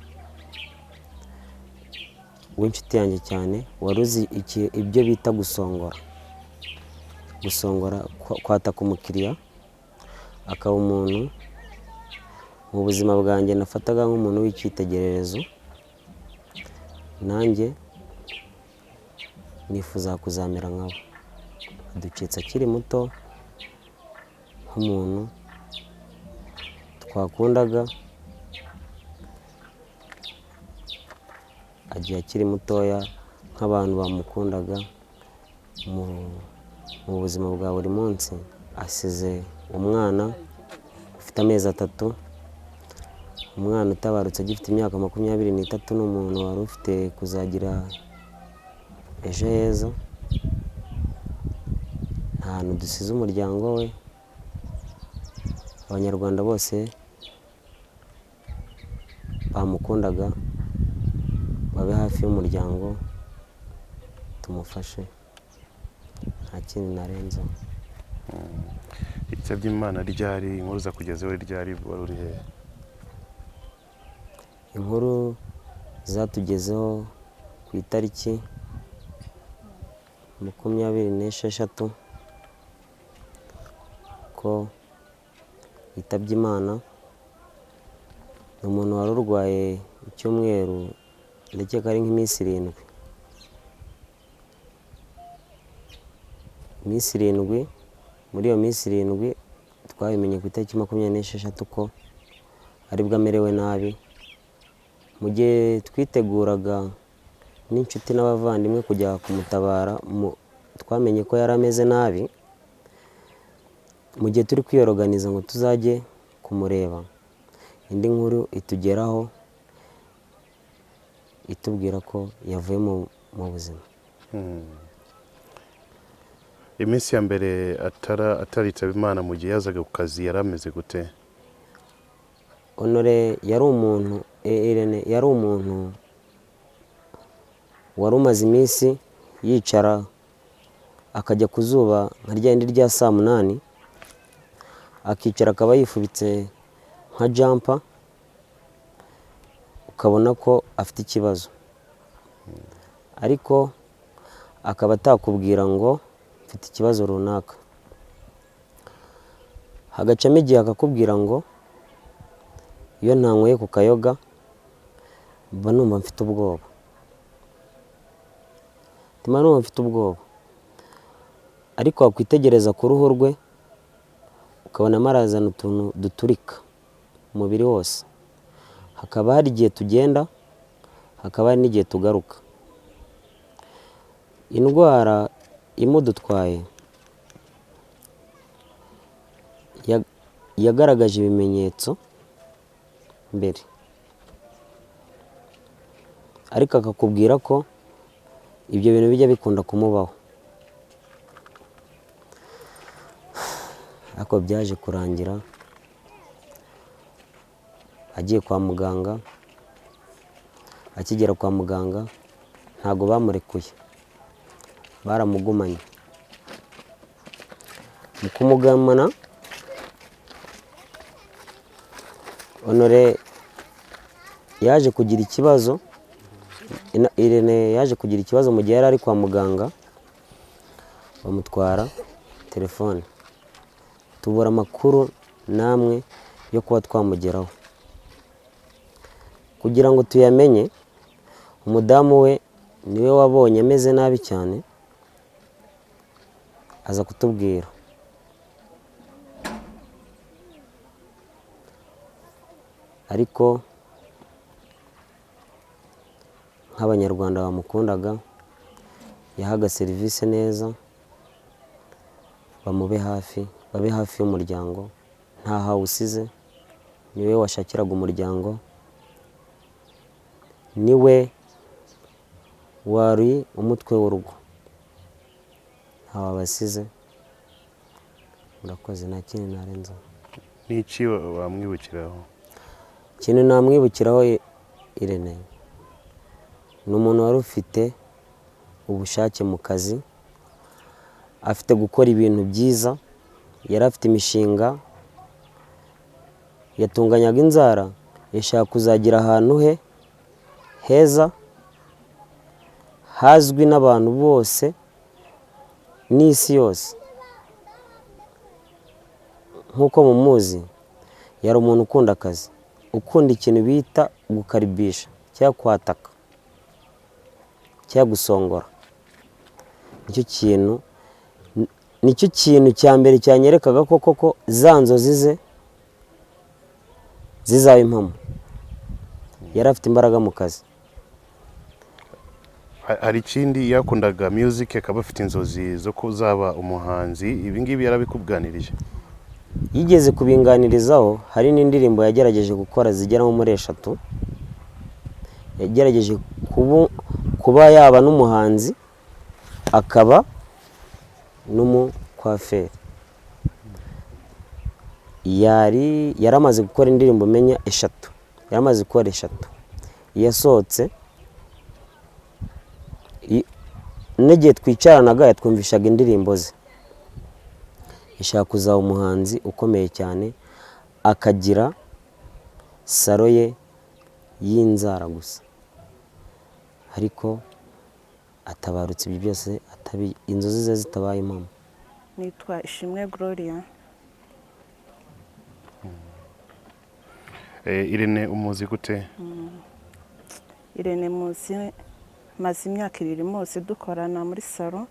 w'inshuti yanjye cyane, wari uzi ibyo bita gusongora, gusongora kwataka umukiriya, akaba umuntu mu buzima bwanjye nafataga nk'umuntu w'icyitegererezo, nanjye nifuza kuzamera nkabo. Aducitse akiri muto nk'umuntu twakundaga, agiye akiri mutoya nk'abantu bamukundaga mu buzima bwa buri munsi. Asize umwana ufite amezi 3, umwana utabarutse agifite imyaka 23, ni umuntu wari ufite kuzagira ejo heza. Nta hantu dusize umuryango we, Abanyarwanda bose bamukundaga babe hafi y'umuryango, tumufashe, nta kindi narenzaho. Yitabye Imana ryari? Inkuru zakugezeho ryari? Wari uri hehe? Inkuru zatugezeho ku itariki 26 ko yitabye Imana. Ni umuntu wari urwaye icyumweru, ndakeka ari nk'iminsi 7. Iminsi 7, muri iyo minsi 7 twabimenye ku itariki 26 ko aribwo amerewe nabi. Mu gihe twiteguraga n'inshuti n'abavandimwe kujya kumutabara, twamenye ko yari ameze nabi. Mu gihe turi kwiyoroganiza ngo tuzajye kumureba, indi nkuru itugeraho itubwira ko yavuye mu buzima. Iminsi ya mbere ataritaba Imana, mu gihe yazaga ku kazi yari ameze gute? Honore yari umuntu, Irene yari umuntu wari umaze iminsi yicara akajya ku zuba nka rya rindi rya saa 8, akicara akaba yifubitse nka jampa, ukabona ko afite ikibazo, ariko akaba atakubwira ngo mfite ikibazo runaka. Hagacamo igihe akakubwira ngo iyo ntanyweye ku kayoga mba numva mfite ubwoba, mba numva mfite ubwoba. Ariko wakwitegereza ku ruhu rwe ukabona arazana utuntu duturika umubiri wose. Hakaba hari igihe tugenda, hakaba hari n'igihe tugaruka. Indwara imudutwaye yagaragaje ibimenyetso mbere, ariko akakubwira ko ibyo bintu bijya bikunda kumubaho. Ariko byaje kurangira agiye kwa muganga. Akigera kwa muganga ntago bamurekuye, baramugumanye. Mu kumugumana, Honore yaje kugira ikibazo, Irene yaje kugira ikibazo mu gihe yari ari kwa muganga, bamutwara telefone, tubura amakuru namwe yo kuba twamugeraho. Kugira ngo tuyamenye, umudamu we niwe wabonye ameze nabi cyane, aza kutubwira. Ariko Nk'Abanyarwanda bamukundaga, yahaga serivisi neza, bamube hafi, babe hafi y'umuryango. Ntahawe usize, niwe washakiraga umuryango, niwe wari umutwe w'urugo, ntawe abasize. Murakoze, nta kindi narenzaho. N'iki wamwibukiraho? Ikintu namwibukiraho Irene, ni umuntu wari ufite ubushake mu kazi, afite gukora ibintu byiza, yari afite imishinga, yatunganyaga inzara, yashaka kuzagira ahantu he heza hazwi n'abantu bose n'isi yose. Nk'uko mumuzi, yari umuntu ukunda akazi, ukunda ikintu bita gukaribisha cyangwa kwataka cyangwa gusongora. Nicyo kintu cya mbere cyanyerekaga ko koko za nzozi ze zizaba impamo. Yari afite imbaraga mu kazi. Hari ikindi, yakundaga music, akaba afite inzozi zo kuzaba umuhanzi. Ibi ngibi yarabikuganirije? Yigeze kubinganirizaho. Hari n'indirimbo yagerageje gukora zigera nko muri eshatu. Yagerageje kuba yaba n'umuhanzi, akaba n'umukwaferi. Yari yaramaze gukora indirimbo menya eshatu, yaramaze gukora eshatu yasohotse. N'igihe twicaranaga yatwumvishaga indirimbo ze. Yashaka kuzaba umuhanzi ukomeye cyane, akagira salon ye y'inzara gusa, ariko atabarutse ibyo byose inzozi ze zitabaye impamo. Nitwa Ishimwe Gloria. Irene umuzi gute? Irene muzi, maze imyaka 2 muzi, dukorana muri salon,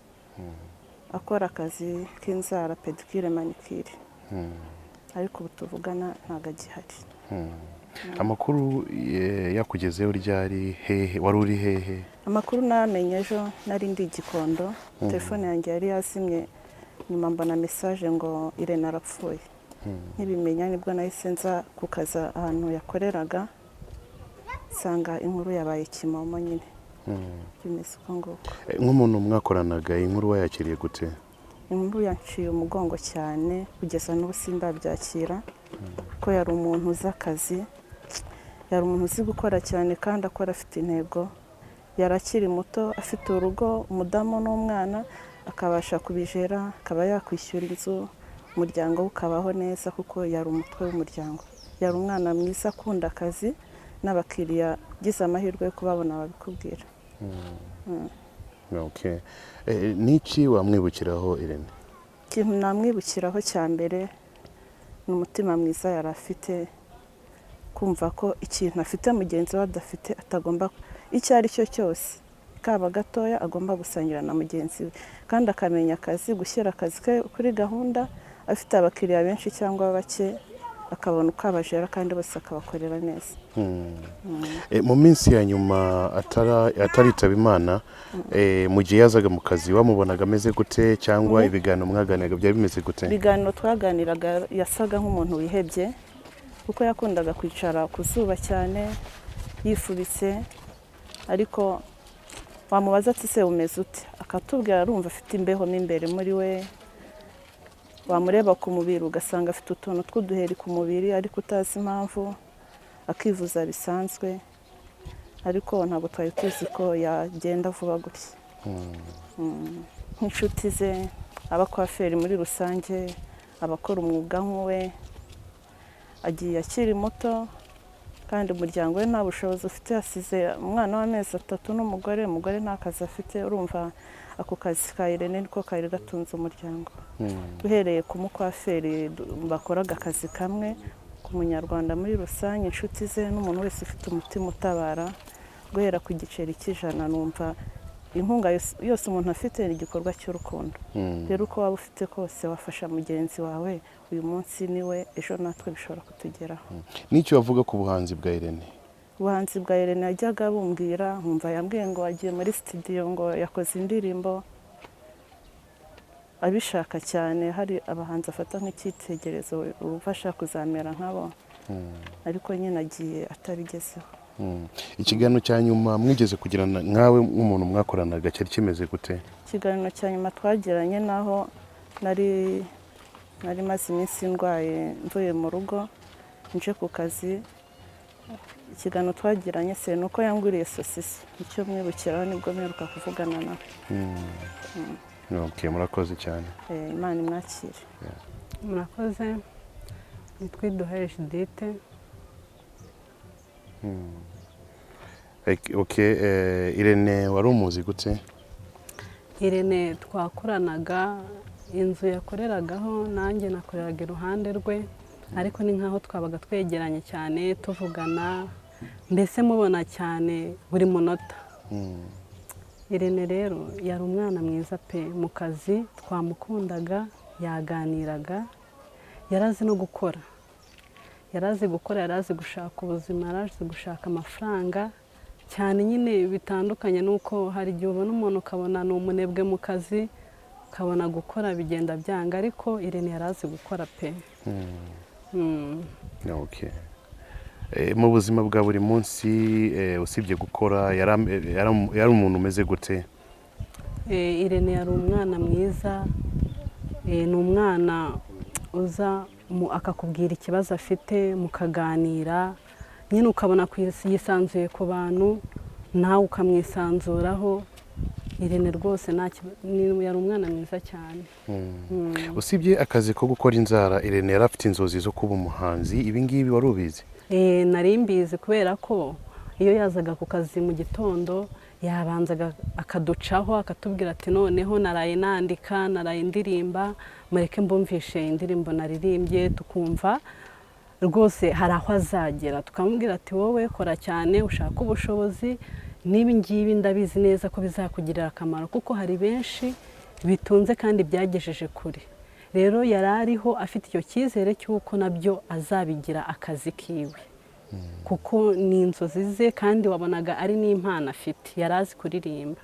akora akazi k'inzara, pédicure, manicure, ariko ubu tuvugana ntabwo agihari. Amakuru yakugezeho ryari, hehe, wari uri hehe? Amakuru namenye ejo, nari ndi i Gikondo. Telefone yanjye yari yazimye, nyuma mbona message ngo Irene arapfuye. Nkibimenya nibwo nahise nza ku kazi ahantu yakoreraga, nsanga inkuru yabaye kimomo nyine, bimeze uko nguko. Nk'umuntu mwakoranaga, inkuru wayakiriye gute? Inkuru yanciye umugongo cyane, kugeza n'ubu sindabyakira, ko yari umuntu uzi akazi, yari umuntu uzi gukora cyane kandi akora afite intego. Yari akiri muto, afite urugo, umudamu n'umwana, akabasha kubijera, akaba yakwishyura inzu, umuryango we ukabaho neza, kuko yari umutwe w'umuryango. Yari umwana mwiza, akunda akazi n'abakiriya. Ugize amahirwe yo kubabona babikubwira. Okay. Niki wamwibukiraho Irene? Ikintu namwibukiraho cya mbere ni umutima mwiza yari afite, kumva ko ikintu afite mugenzi we adafite atagomba, icyo ari cyo cyose kaba gatoya, agomba gusangira na mugenzi we, kandi akamenya akazi, gushyira akazi ke kuri gahunda, afite abakiriya benshi cyangwa bake, akabona uko abajera kandi bose akabakorera neza. Mu minsi ya nyuma ataritaba Imana, mu gihe yazaga mu kazi wamubonaga ameze gute, cyangwa ibiganiro mwaganiraga byari bimeze gute? Ibiganiro twaganiraga, yasaga nk'umuntu wihebye, kuko yakundaga kwicara ku zuba cyane yifubitse, ariko wamubaza ati: "Se umeze ute?" akatubwira arumva afite imbeho mo imbere muri we. Wamureba ku mubiri ugasanga afite utuntu tw'uduheri ku mubiri, ariko utazi impamvu, akivuza bisanzwe, ariko ntabwo twari tuzi ko yagenda vuba gutya. Nk'inshuti ze, abakwaferi muri rusange, abakora umwuga nk'uwe, agiye akiri muto kandi umuryango we nta bushobozi ufite. Yasize umwana w'amezi 3 n'umugore, umugore nta kazi afite. Urumva ako kazi ka Irene niko kari gatunze umuryango, uhereye ku mukwaferi bakoraga akazi kamwe, ku munyarwanda muri rusange, inshuti ze n'umuntu wese ufite umutima utabara, guhera ku giceri cy'100. Numva inkunga yose umuntu afite ni igikorwa cy'urukundo. Rero uko waba ufite kose wafasha mugenzi wawe, uyu munsi niwe, ejo natwe bishobora kutugeraho. N'icyo wavuga ku buhanzi bwa Irene? Ubuhanzi bwa Irene yajyaga bumbwira, nkumva yambwiye ngo agiye muri studio, ngo yakoze indirimbo, abishaka cyane. Hari abahanzi afata nk'icyitegererezo, wumva ashaka kuzamera nkabo, ariko nyine agiye atabigezeho. Ikiganiro cya nyuma mwigeze kugirana nkawe nk'umuntu mwakoranaga cyari kimeze gute? Ikiganiro cya nyuma twagiranye, naho nari maze iminsi ndwaye, mvuye mu rugo nje ku kazi. Ikiganiro twagiranye se ni uko yanguriye sosisi, icyo mwibukiraho, nibwo mperuka kuvugana nawe. Okay, murakoze cyane. Imana imwakire. Murakoze. Nitwa Iduhaye Judith. Okay, Irene wari umuzi gute? Irene twakoranaga, inzu yakoreragaho nanjye nakoreraga iruhande rwe, ariko ni nkaho twabaga twegeranye cyane, tuvugana, mbese mubona cyane buri munota. Irene rero yari umwana mwiza pe. Mu kazi twamukundaga, yaganiraga, yarazi no gukora, yarazi gukora, yarazi gushaka ubuzima, yarazi gushaka amafaranga cyane nyine, bitandukanye n'uko hari igihe ubona umuntu ukabona ni umunebwe mu kazi, ukabona gukora bigenda byanga, ariko Irene yarazi gukora pe. Okay. Mu buzima bwa buri munsi, usibye gukora, yari umuntu umeze gute? Irene yari umwana mwiza, ni umwana uza akakubwira ikibazo afite, mukaganira nyine, ukabona yisanzuye ku bantu, nawe ukamwisanzuraho. Irene rwose yari umwana mwiza cyane. Usibye akazi ko gukora inzara, Irene yari afite inzozi zo kuba umuhanzi. Ibi ngibi wari ubizi? Nari mbizi, kubera ko iyo yazaga ku kazi mu gitondo yabanzaga akaducaho, akatubwira ati: "Noneho naraye nandika, naraye ndirimba, mureke mbumvishe indirimbo naririmbye." Tukumva rwose hari aho azagera. Tukamubwira ati: "Wowe kora cyane, ushake ubushobozi, n'ibi ngibi ndabizi neza ko bizakugirira akamaro, kuko hari benshi bitunze kandi byagejeje kure." Rero yari ariho afite icyo cyizere cy'uko nabyo azabigira akazi kiwe, kuko ni inzozi ze, kandi wabonaga ari n'impano afite, yari azi kuririmba.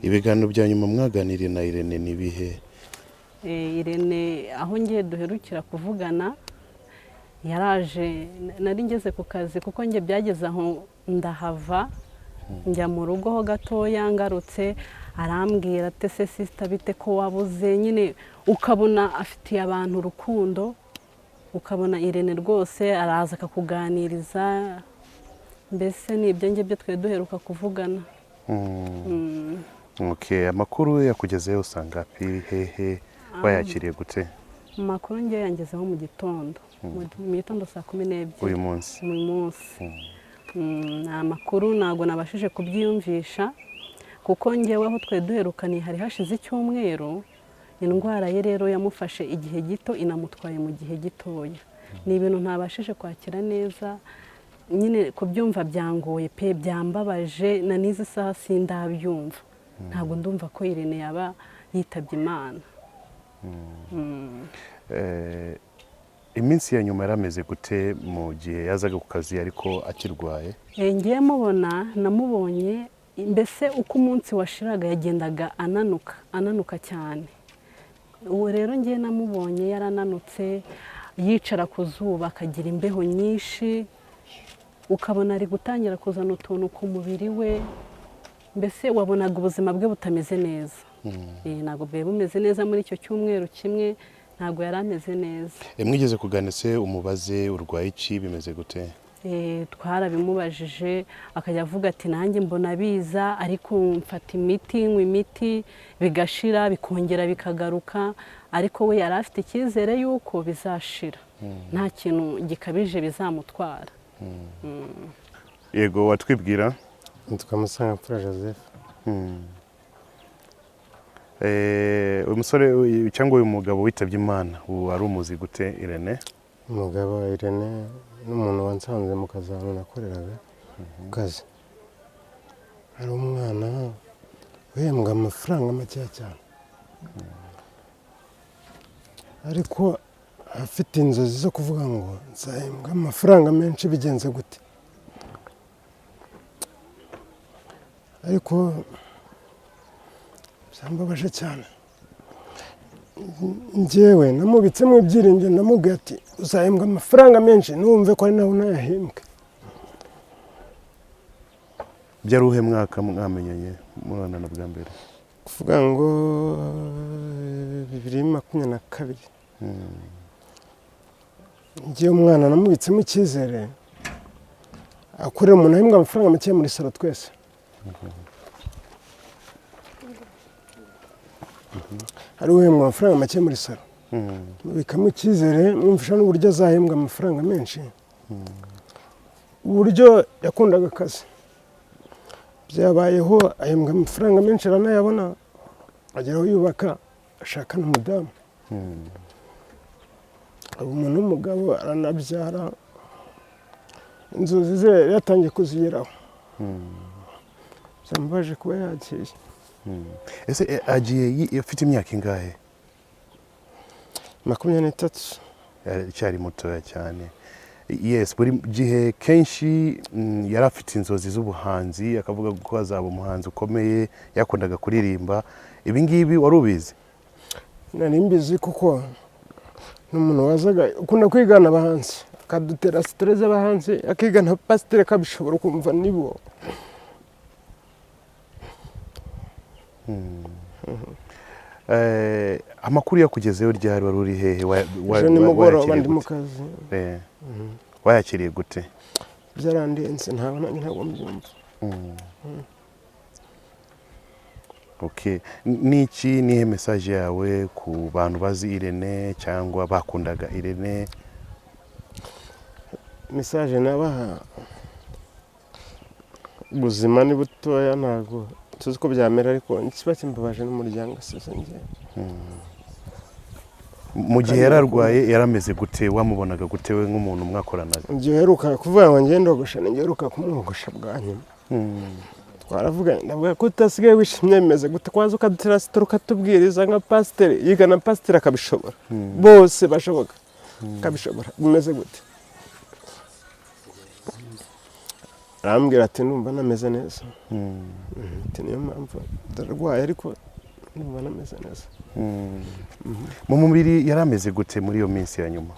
Ibiganiro bya nyuma mwaganiriye na Irene ni ibihe? Irene aho ngiye duherukira kuvugana, yaraje nari ngeze ku kazi, kuko njye byageze aho ndahava njya mu rugo ho gatoya. Ngarutse arambwira ati: "Se sister, bite ko wabuze?" Nyine ukabona afitiye abantu urukundo, ukabona Irene rwose araza akakuganiriza. Mbese ni ibyo ngibyo twari duheruka kuvugana. Okay, amakuru yakugezeho usanga hehe? Wayakiriye gute? Amakuru ngewe yangezeho mu gitondo, mu gitondo saa 12. Uyu munsi? Uyu munsi. Ni amakuru ntabwo nabashije kubyiyumvisha, kuko ngewe aho twari duherukaniye hari hashize icyumweru. Indwara ye rero yamufashe igihe gito, inamutwaye mu gihe gitoya. Ni ibintu ntabashije kwakira neza nyine, kubyumva byangoye pe, byambabaje. Na n'izi saha sindabyumva, ntabwo ndumva ko Irene yaba yitabye Imana. Iminsi ya nyuma yarameze gute mu gihe yazaga ku kazi ariko akirwaye? Ngiye mubona, namubonye mbese uko umunsi washiraga yagendaga ananuka, ananuka cyane. Uwo rero ngiye namubonye yarananutse, yicara ku zuba akagira imbeho nyinshi, ukabona ari gutangira kuzana utuntu ku mubiri we, mbese wabonaga ubuzima bwe butameze neza. Ntabwo bwari bumeze neza muri icyo cyumweru kimwe, ntabwo yari ameze neza. Mwigeze kuganira se umubaze urwaye iki, bimeze gute? Twarabimubajije, akajya avuga ati: "Nanjye mbona biza, ariko mfata imiti, nywa imiti bigashira, bikongera bikagaruka." Ariko we yari afite icyizere y'uko bizashira, nta kintu gikabije bizamutwara. Yego, watwibwira? Nitwa Musangamfura Joseph. Uyu musore cyangwa uyu mugabo witabye Imana, ubu wari umuzi gute Irene? Umugabo Irene n'umuntu wansanze mu kazi ahantu nakoreraga ku kazi, ari umwana uhembwa amafaranga makeya cyane, ariko afite inzozi zo kuvuga ngo nzahembwa amafaranga menshi bigenze gute. Ariko byambabaje cyane. Njyewe namubitsemo ibyiringiro, namubwiye ati uzahembwa amafaranga menshi, ntiwumve ko ari nawe unayahembwe. Byari uwuhe mwaka mwamenyanye, mubonana bwa mbere? Kuvuga ngo 2022. Njyewe umwana namubitsemo icyizere, akorera umuntu ahembwa amafaranga make muri salon twese. Hari uhembwa amafaranga make muri salon, mubikamo icyizere, mwumvisha n'uburyo azahembwa amafaranga menshi, uburyo yakundaga akazi. Byabayeho, ahembwa amafaranga menshi, aranayabona, agera aho yubaka, ashaka n'umudamu, aba umuntu w'umugabo, aranabyara, inzozi ze yari yatangiye kuzigeraho. Byambabaje kuba yagiye. Ese agiye afite imyaka ingahe? 23. Aracyari mutoya cyane. Yes, buri gihe kenshi yari afite inzozi z'ubuhanzi, akavuga ko azaba umuhanzi ukomeye, yakundaga kuririmba. Ibi ngibi wari ubizi? Nari mbizi, kuko n'umuntu wazaga ukunda kwigana abahanzi, akadutera stress abahanzi, akigana pasiteri akabishobora, ukumva nibo. Amakuru yakugezeho ryari? Wari uri hehe? Ejo nimugoroba ndi mu kazi. Wayakiriye gute? Byarandenze, ntabwo nanjye ntabwo mbyumva. Okay. Niki nihe message yawe ku bantu bazi Irene cyangwa bakundaga Irene? Message nabaha, ubuzima ni butoya, ntabwo tuzi ko byamera, ariko ikiba kimbabaje n'umuryango asize njye. Mu gihe yararwaye yarameze gute? Wamubonaga gute we nk'umuntu mwakoranaga? Igihe uheruka kuvuga ngo ngende ndogosha, ni njye uheruka kumwogosha bwa nyuma. Twaravuganye, ndavuga ko utasigaye wishimye, bimeze gute? Kwaza ukadutera sitori, ukatubwiriza nka pasiteri, yigana pasiteri akabishobora, bose bashoboka akabishobora, bimeze gute? Arambwira ati ndumva nameze neza. Ati niyo mpamvu ndarwaye, ariko ndumva nameze neza. Mu mubiri yarameze gute muri iyo minsi ya nyuma?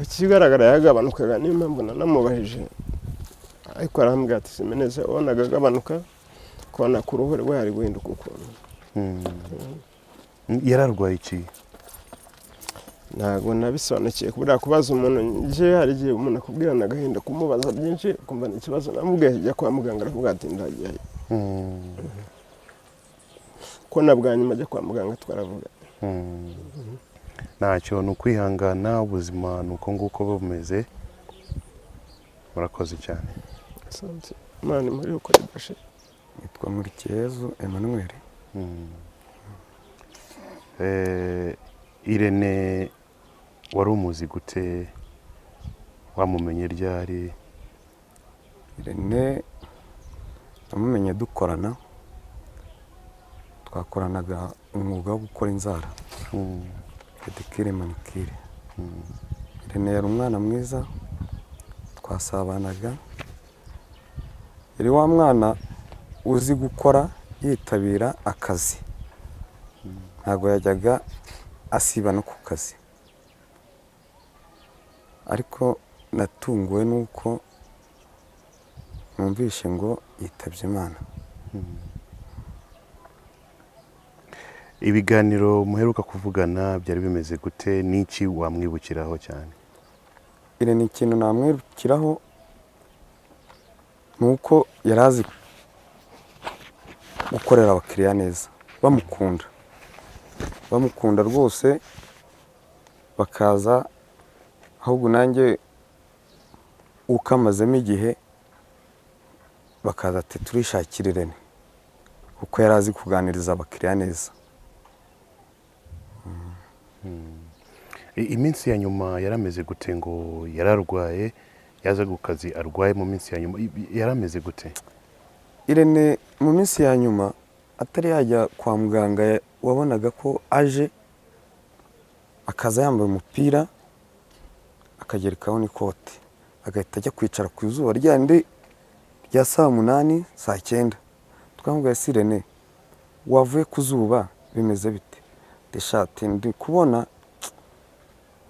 Ikigaragara yagabanukaga, niyo mpamvu nanamubajije, ariko arambwira ati simeneze, wabonaga agabanuka, kubona ku ruhu rwe hari guhinduka ukuntu. Yararwaye iki? Ntabwo nabisobanukiye, kubera kubaza umuntu njye hari igihe umuntu akubwirana agahinda, kumubaza byinshi ukumva ni ikibazo. Namubwiye jya kwa muganga, aravuga ati ndajyayo. Ko na bwa nyuma ajya kwa muganga twaravuga. Ntacyo, ni ukwihangana, ubuzima ni uko nguko bumeze. Murakoze cyane. Asante. Imana muri uko idashe. Nitwa Nkurikiyezu Emmanuel. Irene wari umuzi gute? Wamumenye ryari? Irene namumenye dukorana, twakoranaga umwuga wo gukora inzara, pedicure manicure. Irene yari umwana mwiza, twasabanaga, yari wa mwana uzi gukora, yitabira akazi, ntabwo yajyaga asiba no ku kazi. Ariko natunguwe nuko numvishe ngo yitabye Imana. Ibiganiro muheruka kuvugana byari bimeze gute? Niki wamwibukiraho cyane? Irene ikintu namwibukiraho nuko yarazi gukorera abakiriya neza, bamukunda rwose, bakaza. Ahubwo nanjye ukamazemo igihe bakaza ati turishakira Irene, kuko yarazi kuganiriza abakiriya neza. Iminsi ya nyuma yarameze gute? Ngo yararwaye, yaza ku kazi arwaye mu minsi ya nyuma, yarameze gute? Irene mu minsi ya nyuma atari yajya kwa muganga, wabonaga ko aje akaza yambaye umupira akagerekaho n'ikote, agahita ajya kwicara ku izuba ryandi rya saa 8 saa 9. Twamubwiye: "Si Irene, wavuye ku zuba, bimeze bite?" Ati: "Ndi kubona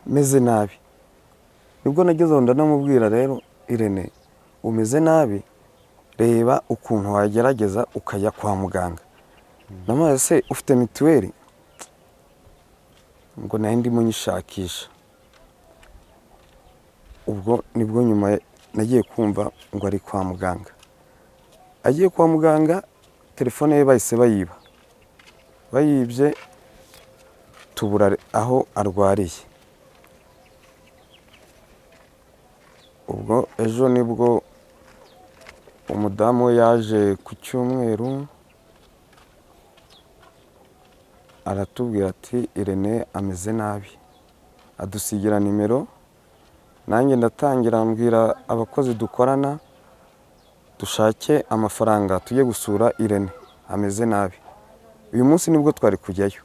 meze nabi." Nibwo nageze aho ndanamubwira: "Rero Irene, umeze nabi, reba ukuntu wagerageza ukajya kwa muganga." Namubaza: "Se ufite mituweli?" Ngo: "Nayo ndimo nyishakisha." Ubwo nibwo nyuma nagiye kumva ngo ari kwa muganga. Agiye kwa muganga, telefone ye bahise bayiba. Bayibye, tubura aho arwariye. Ubwo ejo nibwo umudamu we yaje ku cyumweru, aratubwira ati: "Irene ameze nabi." Adusigira nimero, nanjye ndatangira mbwira abakozi dukorana dushake amafaranga tujye gusura Irene, ameze nabi. Uyu munsi nibwo twari kujyayo.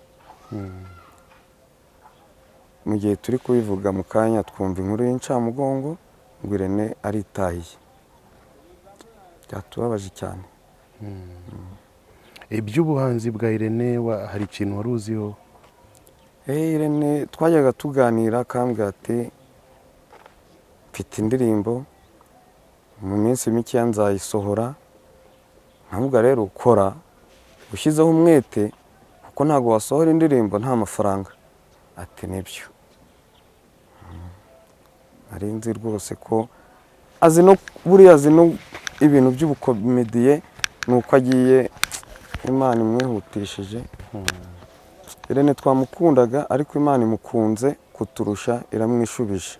Mu gihe turi kubivuga, mu kanya twumva inkuru y'incamugongo ngo Irene aritahiye. Byatubabaje cyane. Iby'ubuhanzi bwa Irene hari ikintu wari uziho? Irene twajyaga tuganira, akambwira ati: "Mfite indirimbo, mu minsi mikeya nzayisohora." Nkamubwira: "Rero ukora ushyizeho umwete, kuko ntabwo wasohora indirimbo nta mafaranga." Ati: "Nibyo." Nari nzi rwose ko azi no buriya azi no ibintu by'ubukomediye, ni uko agiye, Imana imwihutishije. Irene twamukundaga, ariko Imana imukunze kuturusha, iramwishubije.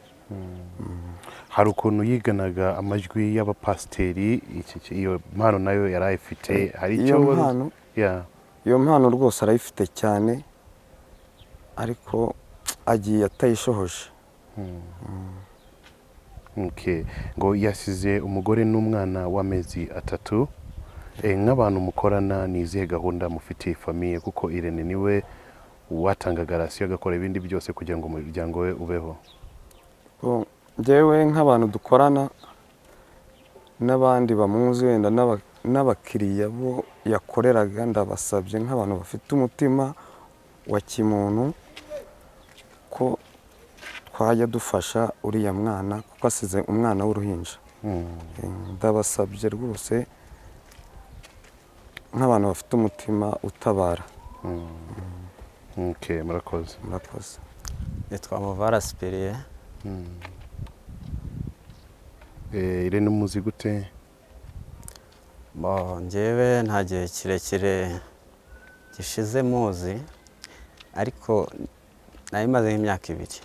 Hari ukuntu yiganaga amajwi y'abapasiteri, iyo mpano nayo yari ayifite? Hari icyo Iyo wari uzi? mpano Yeah. iyo mpano rwose arayifite cyane, ariko agiye atayishohoje. Okay. Ngo yasize umugore n'umwana w'amezi 3. Nk'abantu mukorana, ni izihe gahunda mufitiye famille? Kuko Irene niwe watangaga ration, agakora ibindi byose kugira ngo umuryango we ubeho. Njyewe nk'abantu dukorana n'abandi bamuzi wenda n'abakiriya bo yakoreraga, ndabasabye nk'abantu bafite umutima wa kimuntu ko twajya dufasha uriya mwana, kuko asize umwana w'uruhinja. Ndabasabye rwose nk'abantu bafite umutima utabara. Okay, murakoze. Murakoze. Nitwa Muvara Sipiriye. Irene umuzi gute? Bo, njyewe nta gihe kirekire gishize muzi, ariko nari maze nk'imyaka 2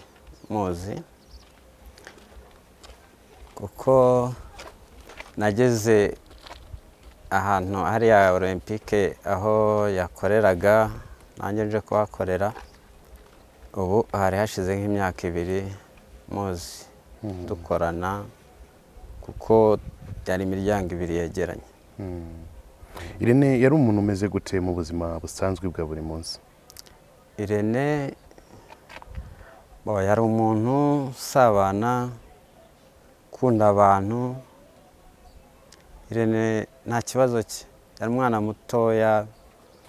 muzi, kuko nageze ahantu hariya Olympique aho yakoreraga, nanjye nje kuhakorera. Ubu hari hashize nk'imyaka 2 muzi, dukorana, kuko byari imiryango 2 yegeranye. Irene yari umuntu umeze gute mu buzima busanzwe bwa buri munsi? Irene bo, yari umuntu usabana, ukunda abantu. Irene nta kibazo cye, yari umwana mutoya,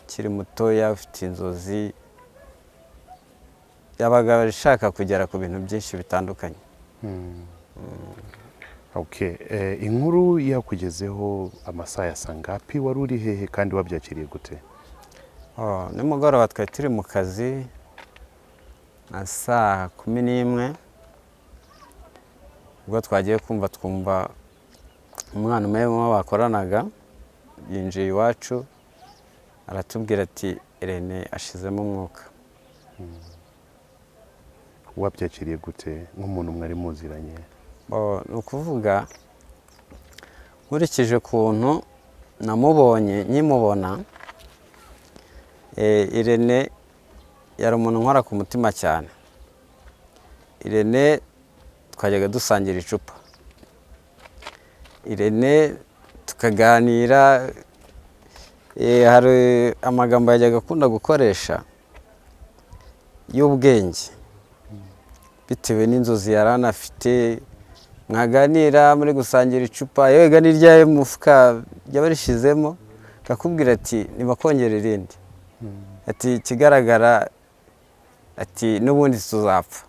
ukiri mutoya, ufite inzozi, yabaga ashaka kugera ku bintu byinshi bitandukanye. Okay. Inkuru yakugezeho amasaha ya sangapi? Wari uri hehe kandi wabyakiriye gute? Oh, nimugoroba twari turi mu kazi nka saa 11, ubwo twagiye kumva twumva umwana umwe mu bo bakoranaga yinjiye iwacu, aratubwira ati: "Irene ashizemo umwuka." Wabyakiriye gute nk'umuntu mwari muziranye? Bo, ni ukuvuga nkurikije ukuntu namubonye nkimubona, Irene yari umuntu nkora ku mutima cyane. Irene twajyaga dusangira icupa, Irene tukaganira. Hari amagambo yajyaga akunda gukoresha y'ubwenge bitewe n'inzozi yari anafite. Mwaganira muri gusangira icupa, yewe n'iryaye mu mufuka yaba rishizemo, Akakubwira ati ntibakongera irindi, ati ikigaragara, ati n'ubundi tuzapfa.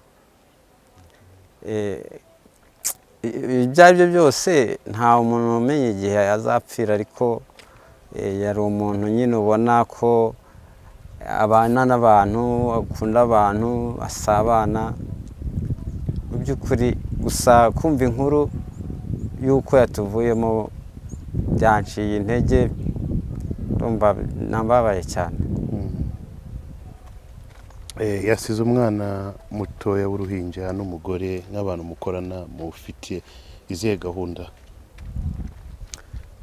Ibyo ari byo byose nta muntu umenya igihe azapfira, ariko yari umuntu nyine ubona ko abana n'abantu, akunda abantu, asabana mu by'ukuri. Gusa kumva inkuru y'uko yatuvuyemo byanciye intege, ndumva nambabaye cyane. Yasize umwana mutoya w'uruhinja n'umugore. Nk'abantu mukorana, mufitiye izihe gahunda?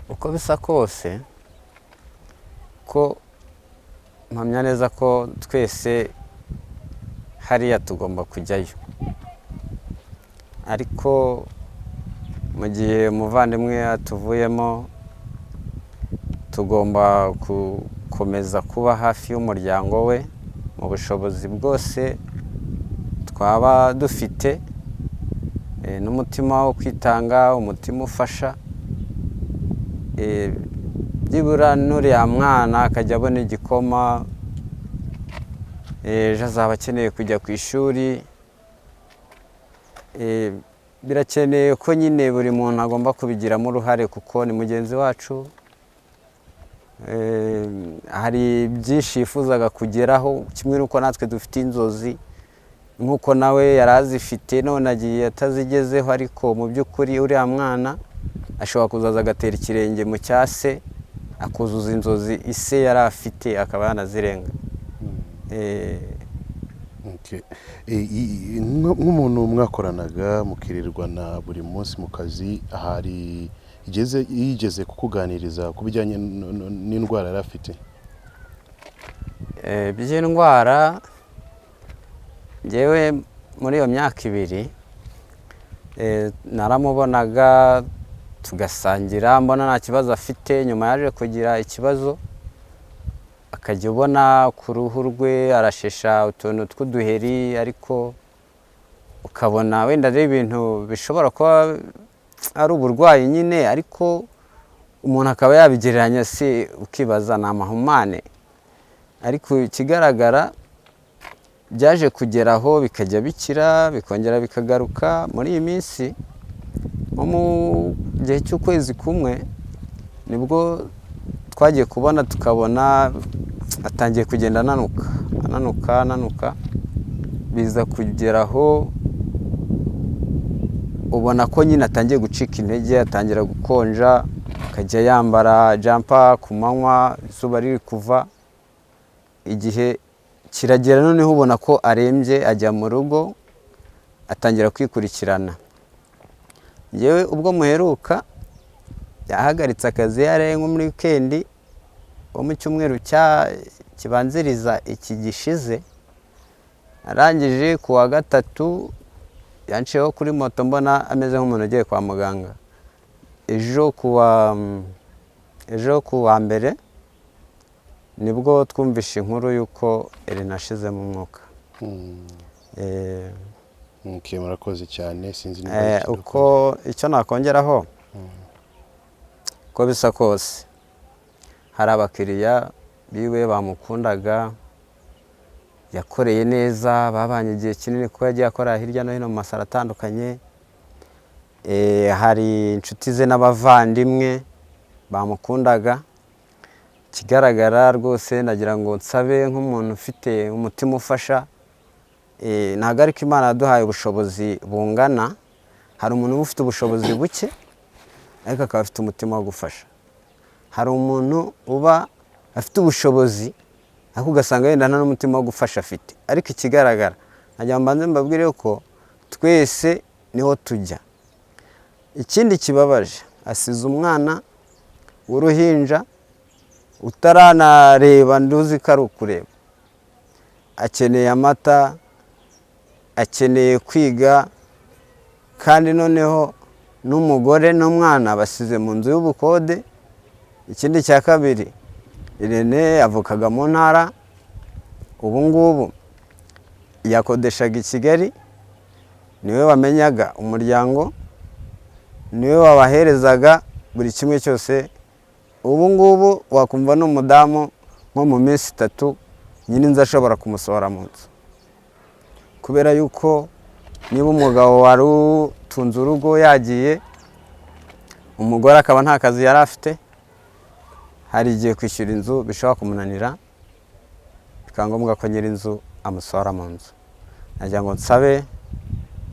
Uko bisa kose, ko mpamya neza ko twese hariya tugomba kujyayo, ariko mu gihe umuvandimwe atuvuyemo tugomba gukomeza kuba hafi y'umuryango we mu bushobozi bwose twaba dufite, n'umutima wo kwitanga, umutima ufasha. Byibura n'uriya mwana akajya abona igikoma, ejo azaba akeneye kujya ku ishuri. Birakeneye ko nyine buri muntu agomba kubigiramo uruhare kuko ni mugenzi wacu. Hari byinshi yifuzaga kugeraho, kimwe n'uko natwe dufite inzozi nk'uko nawe yari azifite, none agiye atazigezeho. Ariko mu by'ukuri uriya mwana ashobora kuzaza agatera ikirenge mu cya se, akuzuza inzozi ise yari afite, akaba yanazirenga. Okay. Nk'umuntu mwakoranaga, mukirirwana buri munsi mu kazi, hari igeze yigeze kukuganiriza ku bijyanye n'indwara yari afite? By'indwara, njyewe muri iyo myaka 2 naramubonaga tugasangira, mbona nta kibazo afite. Nyuma yaje kugira ikibazo, akajya ubona ku ruhu rwe arashesha utuntu tw'uduheri, ariko ukabona wenda ari ibintu bishobora kuba ari uburwayi nyine, ariko umuntu akaba yabigereranya se ukibaza ni amahumane. Ariko ikigaragara byaje kugera aho bikajya bikira, bikongera bikagaruka. Muri iyi minsi, nko mu gihe cy'ukwezi kumwe, nibwo twagiye kubona tukabona atangiye kugenda ananuka, ananuka, ananuka, biza kugera aho ubona ko nyine atangiye gucika intege, atangira gukonja, akajya yambara jumper ku manywa izuba riri kuva. Igihe kiragera noneho ubona ko arembye, ajya mu rugo atangira kwikurikirana. Yewe, ubwo muheruka yahagaritse akazi, yari nko muri wikendi wo mu cyumweru kibanziriza iki gishize. Arangije ku wa gatatu yanciyeho kuri moto, mbona ameze nk'umuntu ugiye kwa muganga. Ejo ku wa mbere nibwo twumvishe inkuru y'uko Irene ashizemo umwuka. Okay, murakoze cyane. Sinzi niba hari ikindi. Uko icyo nakongeraho, uko bisa kose hari abakiriya biwe bamukundaga, yakoreye neza, babanye igihe kinini kuko yagiye akora hirya no hino mu masaro atandukanye. Hari inshuti ze n'abavandimwe bamukundaga. Ikigaragara rwose ndagira ngo nsabe nk'umuntu ufite umutima ufasha, ntabwo ariko Imana yaduhaye ubushobozi bungana. Hari umuntu uba ufite ubushobozi buke ariko akaba afite umutima wo gufasha. Hari umuntu uba afite ubushobozi ariko ugasanga wenda nta n'umutima wo gufasha afite. Ariko ikigaragara, nagira ngo mbanze mbabwire ko twese niho tujya. Ikindi kibabaje, asize umwana w'uruhinja utaranareba, nduzi ko ari ukureba, akeneye amata, akeneye kwiga, kandi noneho n'umugore n'umwana basize mu nzu y'ubukode. Ikindi cya kabiri, Irene yavukaga mu ntara, ubu ngubu yakodeshaga i Kigali, niwe wamenyaga umuryango, niwe wabaherezaga buri kimwe cyose. Ubu ngubu wakumva n'umudamu nko mu minsi 3 nyine inzu ashobora kumusohora mu nzu, kubera yuko niba umugabo wari utunze urugo yagiye, umugore akaba nta kazi yari afite, hari igihe kwishyura inzu bishobora kumunanira, bikaba ngombwa ko nyir'inzu amusohora mu nzu. Nagira ngo nsabe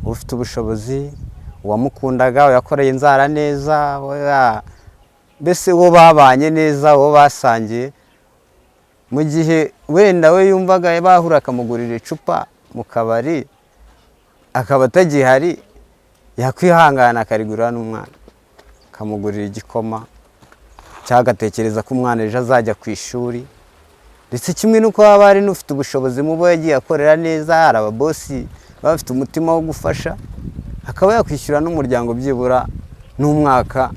ufite ubushobozi, uwamukundaga, uyakoreye inzara neza, mbese uwo babanye neza, uwo basangiye, mu gihe wenda we yumvaga bahura akamugurira icupa mu kabari akaba atagihari, yakwihangana akarigurira n'umwana, akamugurira igikoma, cyangwa agatekereza ko umwana ejo azajya ku ishuri. Ndetse kimwe n'uko haba hari n'ufite ubushobozi mu bo yagiye akorera neza, hari ababosi baba bafite umutima wo gufasha, akaba yakwishyura n'umuryango byibura n'umwaka,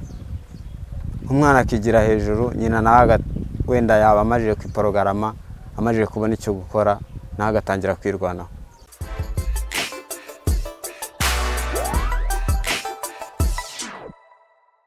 umwana akigira hejuru, nyina nawe wenda yaba amajije kwiporogarama, amajije kubona icyo gukora, nawe agatangira kwirwanaho.